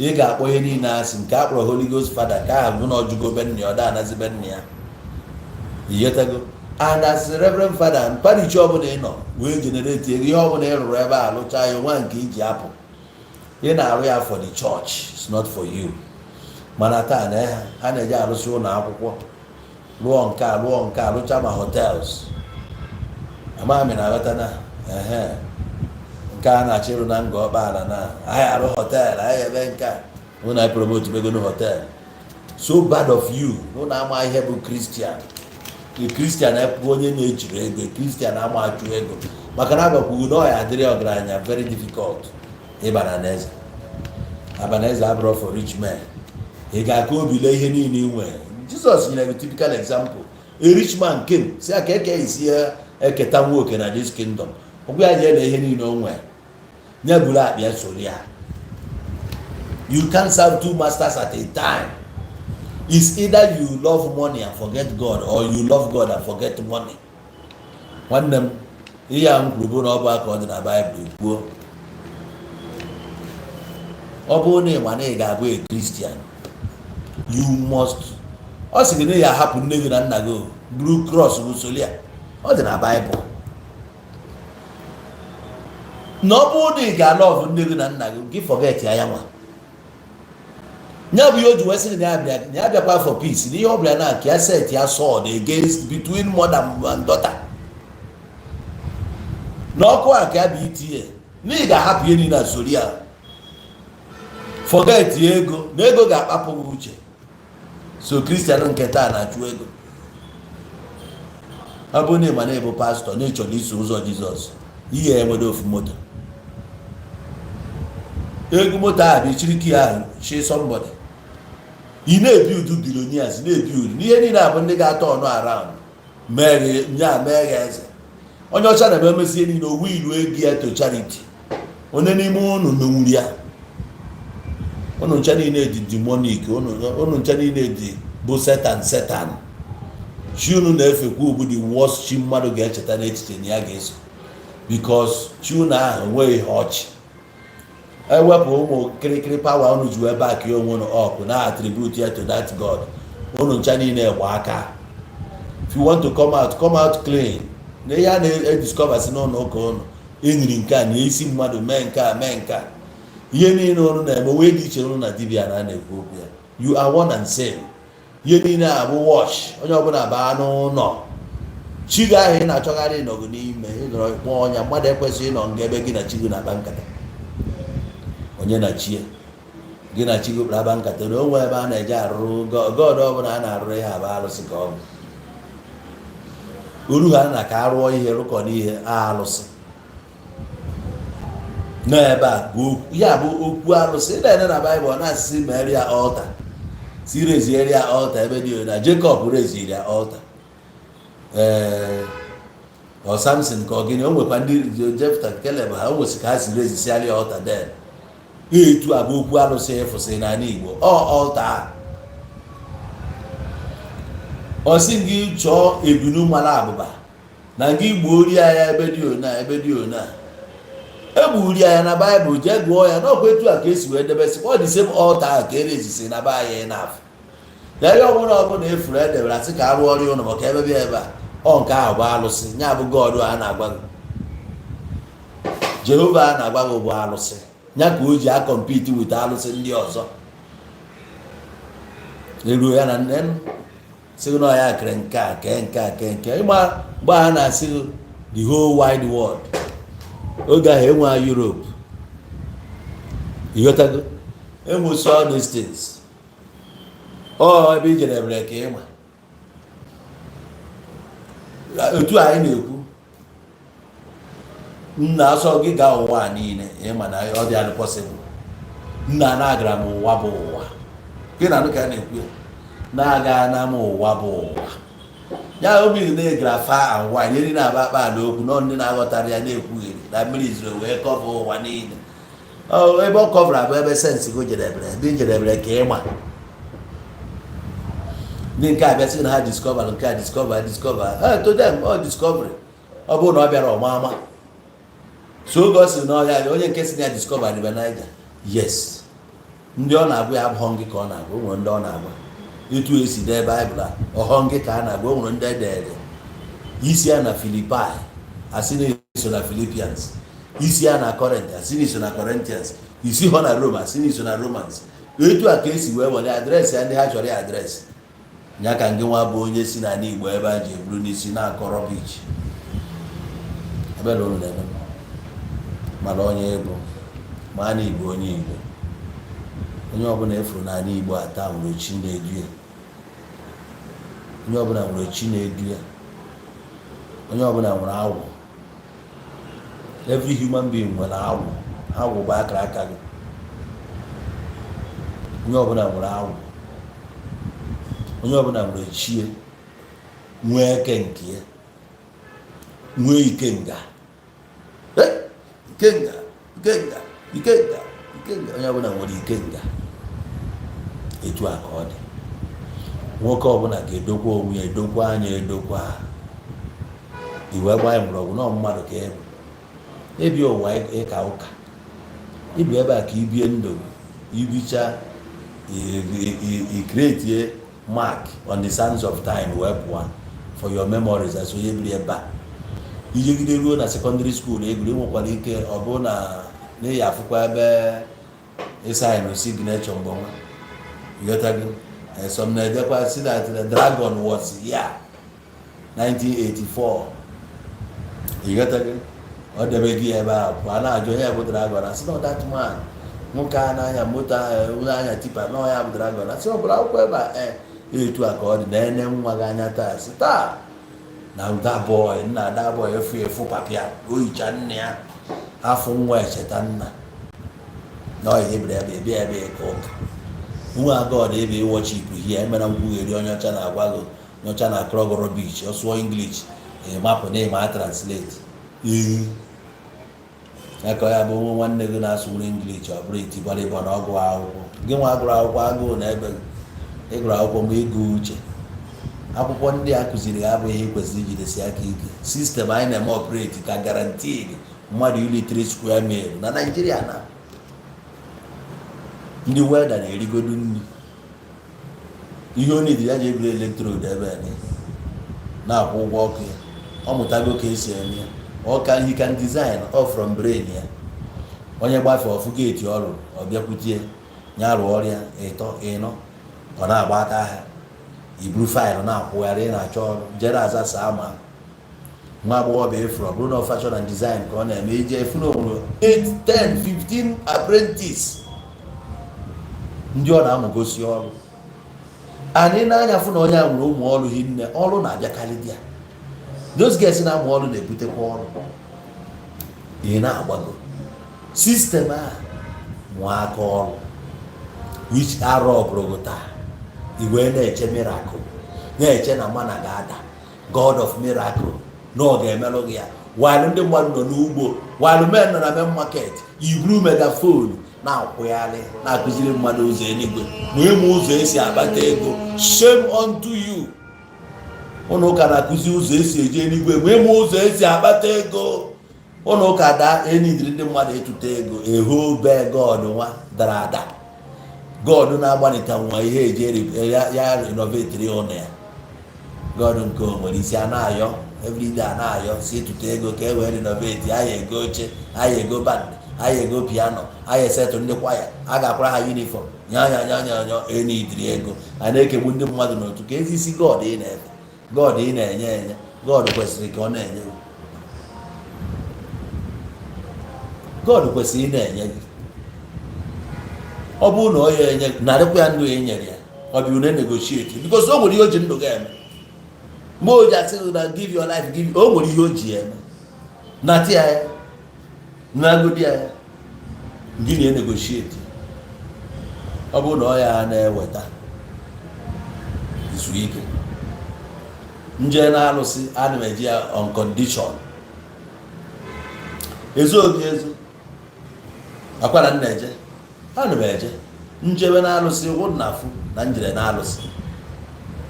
ị ga-akpọ ihe niile asị nke a kpọrọ Holy Ghost Father. Nke ahụ bụ na ọjụgo be nna ya, ọ da anazi be nna ya. Ịghọtago? And as a reverend father, parish ọbụla ị nọ wee generate ego, ihe ọbụla ị rụrụ ebe a, lụchaa ya, nwa nke iji apụ, ị na-arụ ya for the church, it's not for you. Mana taa na ha ha na-eje arụsị ụlọ akwụkwọ, rụọ nke a, rụọ nke a, rụcha ma hotels. Amaghị m na aghọta na ehe nke a na-achọ ịrụ na Nga Ọkpala na anyị arụ hotel, anyị eme nke a, hụ na anyị promote megonu hotel. So bad of you. Hụ na ama ihe bụ Christian. A Christian bụ onye na-ejiri ego. A Christian ama achụ ego, maka na agbakwugo na ọ ya adịrị ọgaranya very difficult ịba na n'eze. Abanaeze abụrụ for rich men. Ị ga-aka obi lee ihe niile ị nwere. Jizọs nyere gị typical example. A rich man came, si aka eke isi ya eketa nwa oke na this kingdom. Ọgwụ ya jee lee ihe niile o nwere, nye buru akpa ya soro ya. You can't serve two masters at a time. It's either you love money and forget God, or you love God and forget money. Nwanne m, ihe a m kwuru bụ na ọ bụ aka ọ dị na Baịbụl kwuo. Ọ bụrụ na ị ma na ị ga-abụ a Christian, you must, ọ sị gị na ị ga-ahapụ nne gị na nna gị, buru cross bụ soli ya. Ọ dị na Baịbụl na ọ bụrụ na ị ga-alove nne gị na nna gị, gị forget ya. Ya nwa ya bụ ihe o ji wee sị na ya bịa, na ya bịakwa for peace, na ihe ọ bịara na ka ya set ya sword against between mother and daughter na ọkụ a ka ya bụ itinye na ị ga-ahapụ ihe niile na sori ya, forget ya ego, na ego ga-akpapụ gị uche. So Christian nke taa na-achụ ego. Ọ bụrụ na ị ma na ịbụ pastọ na ịchọrọ iso ụzọ Jizọs, Ihe enwere ofu moto, ego moto ahụ bụ ichiriki ahụ chi somebody. Ị na-ebi udu billionaires, na-ebi udu n'ihe niile abụ ndị ga-atọ ọnụ around mee nya mee gị eze. Onye ọcha na-eme emesie niile, owu ilu ego ya to charity. Onye n'ime unu menwuru ya? Unu ncha niile dị demonic. Unu ncha niile dị bụ Satan. Satan chi unu na-efekwa bụ the worst chi mmadụ ga-echeta n'echiche na ya ga-eso, because chi unu ahụ enweghị ihe ọchị ewepụ ụmụ kirikiri power unu ji wee back ya onwe unu up na attribute ya to that god. Unu ncha niile gba aka. If you want to come out, come out clean. Na ihe a na-ediscover si n'ụlọ ụka unu enyiri nke a na isi mmadụ mee nke a, mee nke a, ihe niile unu na-eme wee dị iche. Unu na dibịa na na-ekwu okwu ya, you are one and same. Ihe niile a bụ wash. Onye ọbụla baa n'ụlọ chi gị ahụ ị na-achọgharị ịnọgụ n'ime ịnọrọ kpọọ ọnya. Mmadụ ekwesịghị ịnọ nga ebe gị na chi gị na-akpa nkata. Onye na chi ya, gị na chi gị kpara akpa nkata na onwe ebe a na-eje arụrụ god ọbụla a na-arụrụ ihe abụ alụsị ka ọ bụ uru ha na ka arụọ ihe rụkọ n'ihe alụsị nọ ebe a bụ okwu ya bụ okwu alụsị. Ị na-ene na Baịbụl na-asịsị mere ya altar, si reziere ya altar ebe dị na Jacob reziri ya altar. Ee, ọ Samson ka ọ gịnị? O nwekwa ndị Jefta, Keleb, ha o nwesị ka ha si rezisiara ya altar. Den etu a bụ okwu alụsị ịfụsị n'ala Igbo. Ọ altar ọ sị gị chọọ ebunu mara abụba na gị gbuo rie ya ebe dị ona, ebe dị ona egburi ya na Baịbụl. Jee gụọ ya n'ọkwa etu a ka esi wee debesị ọ dị same altar ahụ ka erezisi na be anyị n'afọ na ihe ọbụla ọbụla efuru edebere asị ka arụ ọrụ ụlọ maka ebe bịa ebe a. Ọ nke ahụ bụ alụsị ya bụ God a na-agwa gị, Jehova a na-agwa gị bụ alụsị ya ka o ji a-compete with alụsị ndị ọzọ. Eruo ya na nne sị gị na ọ ya kere nke a, kee nke a, kee nke ịgba mgbe a na-asị gị the whole wide world. Oge ahụ enwe Europe, ịghọtago, enwesi all these things. Ọ ebe i jere ebere ka ịma otu anyị na-ekwu nna asọ gị gaa ụwa a niile. Ịma na ọ dị adị possible. Nna na-agara m ụwa bụ ụwa gị na anụ ka a na-ekwu ya na-aga na m ụwa bụ ụwa ya obi na-egara far and wide. Ihe niile aba akpa ala okwu nọ ndị na-aghọtara ya na-ekwugheri na mmiri zoro wee cover ụwa niile. Ọ ebe ọ coverra bụ ebe sense gị jedebere, ebe ị jedebere ka ịma. Ndị nke a bịa sị na ha discover nke a, discover, discover. Eh, to them ọ discovery. Ọ bụrụ na ọ bịara ọma ama so oge ọ sị na ọya onye nke si na ya discover River Niger, yes, ndị ọ na-agwa ya abụghọ gị ka ọ na-agwa. O nwere ndị ọ na-agwa. Etu esi dee Baịbụl a, ọghọ gị ka a na-agwa. O nwere ndị edere isi ya na Filipai, asị na iso na Philippians. Isi ya na Corinth, asị na iso na Corinthians. Isi họ na Rome, asị na iso na Romans. Etu a ka esi wee were address ya ndị ha chọrọ ya address ya. Ka ngị nwa bụ onye si n'ala Igbo ebe a ji eburu n'isi na-akọrọ beach ebe na unu na-eme mara onye bụ ma na Igbo, onye Igbo, onye ọbụla efuru n'ala Igbo ata nwere chi na-edu ya. Onye ọbụla nwere chi na-edu ya. Onye ọbụla nwere agwụ. Every human being nwere agwụ. Agwụ bụ akara aka gị. Onye ọbụla nwere agwụ. Onye ọbụla nwere chie, nwee eke nke ya, nwee ikenga. Eh, ikenga, ikenga, ikenga, ikenga. Onye ọbụla nwere ikenga. Etu a ka ọ dị. Nwoke ọbụla ga-edokwa onwe ya, edokwa anya, edokwa iwe gbaa mgbọrọgwụ nọ mmadụ ka ịbụ ịbịa ụwa ịka ụka ịbụ ebe a ka ibie ndụ, ibicha i create mark on the sands of time wee pụọ for your memories as onye biri ebe a. Ijegide ruo na secondary school egwuru, nwekwara ike ọ bụ na n'ihi afụkwa ebe ịsign signature mgbe nwa ịghọtago. Some na-edekwa si that the dragon was here 1984, ịghọtago. Ọ debe gị ebe a pụọ, a na-ajụ onye bụ dragon, asị na that man, nwoke a na-anya moto ahụ, na-anya tipper, na ya bụ dragon. Asị ọ bụla akwụkwọ ebe a. Ee, etu a ka ọ dị. Na-ene nwa gị anya taa, sị taa Na that boy, nna, that boy efu efu papịa oyicha nne ya afọ nwa echeta nna na ọ ihe bịara ebe ebe ebe ịka ụka nwa God ebe worship here. Emere nkwugheri onye ọcha na-agwa gị, onye ọcha na-akọrọ gị rubbish. Ọ sụọ English, ịmapụ na ịma translate. Ee, ya ka ya bụ nwa nwanne gị na-asụ nwere English, ọ bụrụ itigbara ịbọ na ọgụ akwụkwọ gị nwa agụrụ akwụkwọ, agụụ na ebe gị ịgụrụ akwụkwọ. Mgbe ịgụ uche akwụkwọ ndị a kụziri gị abụghị ihe kwesịrị ijidesi aka ike. System anyị na-eme operate ka guaranteed mmadụ iri 3 square meal na Naijiria na ndị welder na-erigodu nri. Ihe o nidi ya ji eburu electrode ebe a na-akwụ ụgwọ ọkụ ya. Ọ mụtago ka esi eme ya. Ọ ka he can design all from brain ya. Onye gbafee ọfụ gate ọ rụrụ, ọ bịakwutie ya, rụọ ọrịa ịtọ ịnọ, ọ na-agba aka ahịa. Iburu file na-akwụgharị, ị na-achọ ọrụ jere aza saa. Ma nwa agbọghọbịa efuru, ọ bụrụ na fashion and design ka ọ na-eme, ije efu na onwere 8, 10, 15 apprentice ndị ọ na-amụgosi ọrụ. Anyị na-anya fụ na onye a nwere ụmụ ọrụ hinne, ọrụ na-abịakarị di ya. Those girls na-amụ ọrụ na-ebutekwa ọrụ. Ị na-agbago system a, mụọ aka ọrụ which arọ ọbụrụ taa, i wee na-eche miracle, na-eche na mana ga-ada, God of miracle, na ọ ga-emelụ gị ya, while ndị mmadụ nọ n'ugbo, while men nọ na main market. Iburu megaphone na-akwụgharị, na-akụziri mmadụ ụzọ eluigwe ma ịmụ ụzọ esi akpata ego. Shame unto you! Ụlọ ụka na-akụzi ụzọ esi eje eluigwe ma ịmụ ụzọ esi akpata ego. Ụlọ ụka daa enidiri ndị mmadụ ịtụta ego eho be God nwa dara ada. God na-agbanịta nwa ihe eji ya renovateri ụlọ ya. God nke o nwere isi a na-ayọ everyday, a na-ayọ si ịtụta ego ka e wee renovate. Aya ego oche, aya ego band, aya ego piano, aya esetụ ndị kwaya, a ga-akwara ha uniform, nya nya nya nya nya. Enidiri ego a na-ekegbu ndị mmadụ n'otu ka ezi isi. God ị na-efe, God ị na-enye enye, God kwesịrị ka ọ na-enye gị. God kwesịrị ị na-enye gị. Ọ bụrụ na ọ ya enye, narịkwa ya ndụ ya nyere ya. Ọ bụ une negotiate because o nwere ihe o ji ndụ ga-eme. Mgbe o ji asị gị na give your life, give, o nwere ihe o ji eme. Nata ya, ya nagodi ya, ya gị na negotiate. Ọ bụrụ na ọ ya na-eweta izu ike nje na-alụsị, ana m eji ya on condition. Ezu obi ezu akwara nna eje, ana m eje njebe na-alụsị wụ na afụ na njere na-alụsị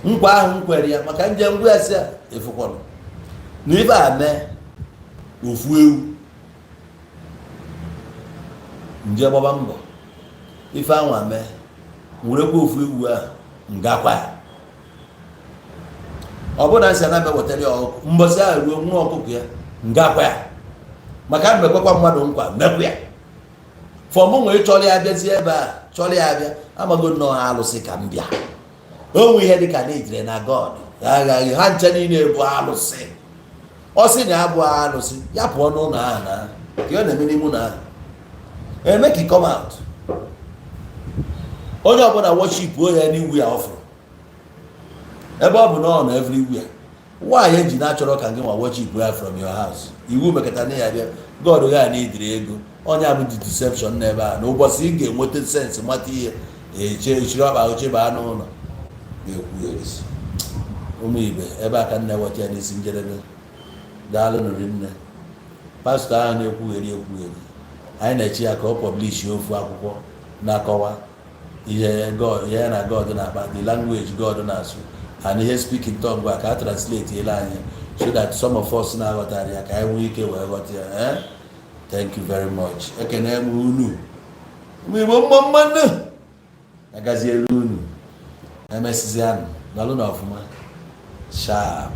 nkwa ahụ m kwere ya maka nje ngwa ya si ya efukwanụ na ife a mee ofu ewu nje gbaba mbọ ife anwa mee, werekwa ofu ewu ahụ ngakwa ya. Ọ bụrụ na nsị ana m ewetara ya ọkụkọ, mbọsị ahụ ruo, nwa ọkụkọ ya ngakwa ya, maka ana m ekwekwa mmadụ nkwa mekwa ya. Fọmụ nwee chọrọ ya bịazie ebe a, chọrọ ya bịa, amago nnọọ alụsị ka m bịa. O nwe ihe dị ka na ejire na God aghaghị ha nche niile bụ alụsị. Ọ sị na ya bụ alụsị, ya pụọ n'ụlọ ahụ na ka ọ na-eme n'ime ụlọ ahụ eme ka come out. Onye ọbụla worship ya n'iwu ya ọfụrụ ebe ọ bụ na ọ nọ everywhere. Nwaanyị eji na-achọrọ ka gị nwa worship ya from your house. Iwu mekọta na ya bịa God ga na idiri ego. Onye abụ dị deception n'ebe a na ụbọchị ị ga-enweta sense mata ihe eche echiri ọkpa oche baa n'ụlọ ga-ekwu erisi. Ụmụ ibe, ebe a ka nna eweta ya n'isi njedebe. Daalụ nụrụ nne pastọ ahụ na-ekwugheri ekwugheri. Anyị na-eche ya ka ọ publish ofu akwụkwọ na-akọwa ihe God, ihe ya na God na-akpa, the language God na-asụ and ihe speak in tongue a, ka a translate ele anyị so that some of us na-aghọtara ya, ka anyị nwee ike wee ghọta ya. Eh? Thank you very much. Ekene m unu, ụmụ Igbo, mma mmanụ agazielu unu. Emesizianụ nọlụ na ọfụma sharp.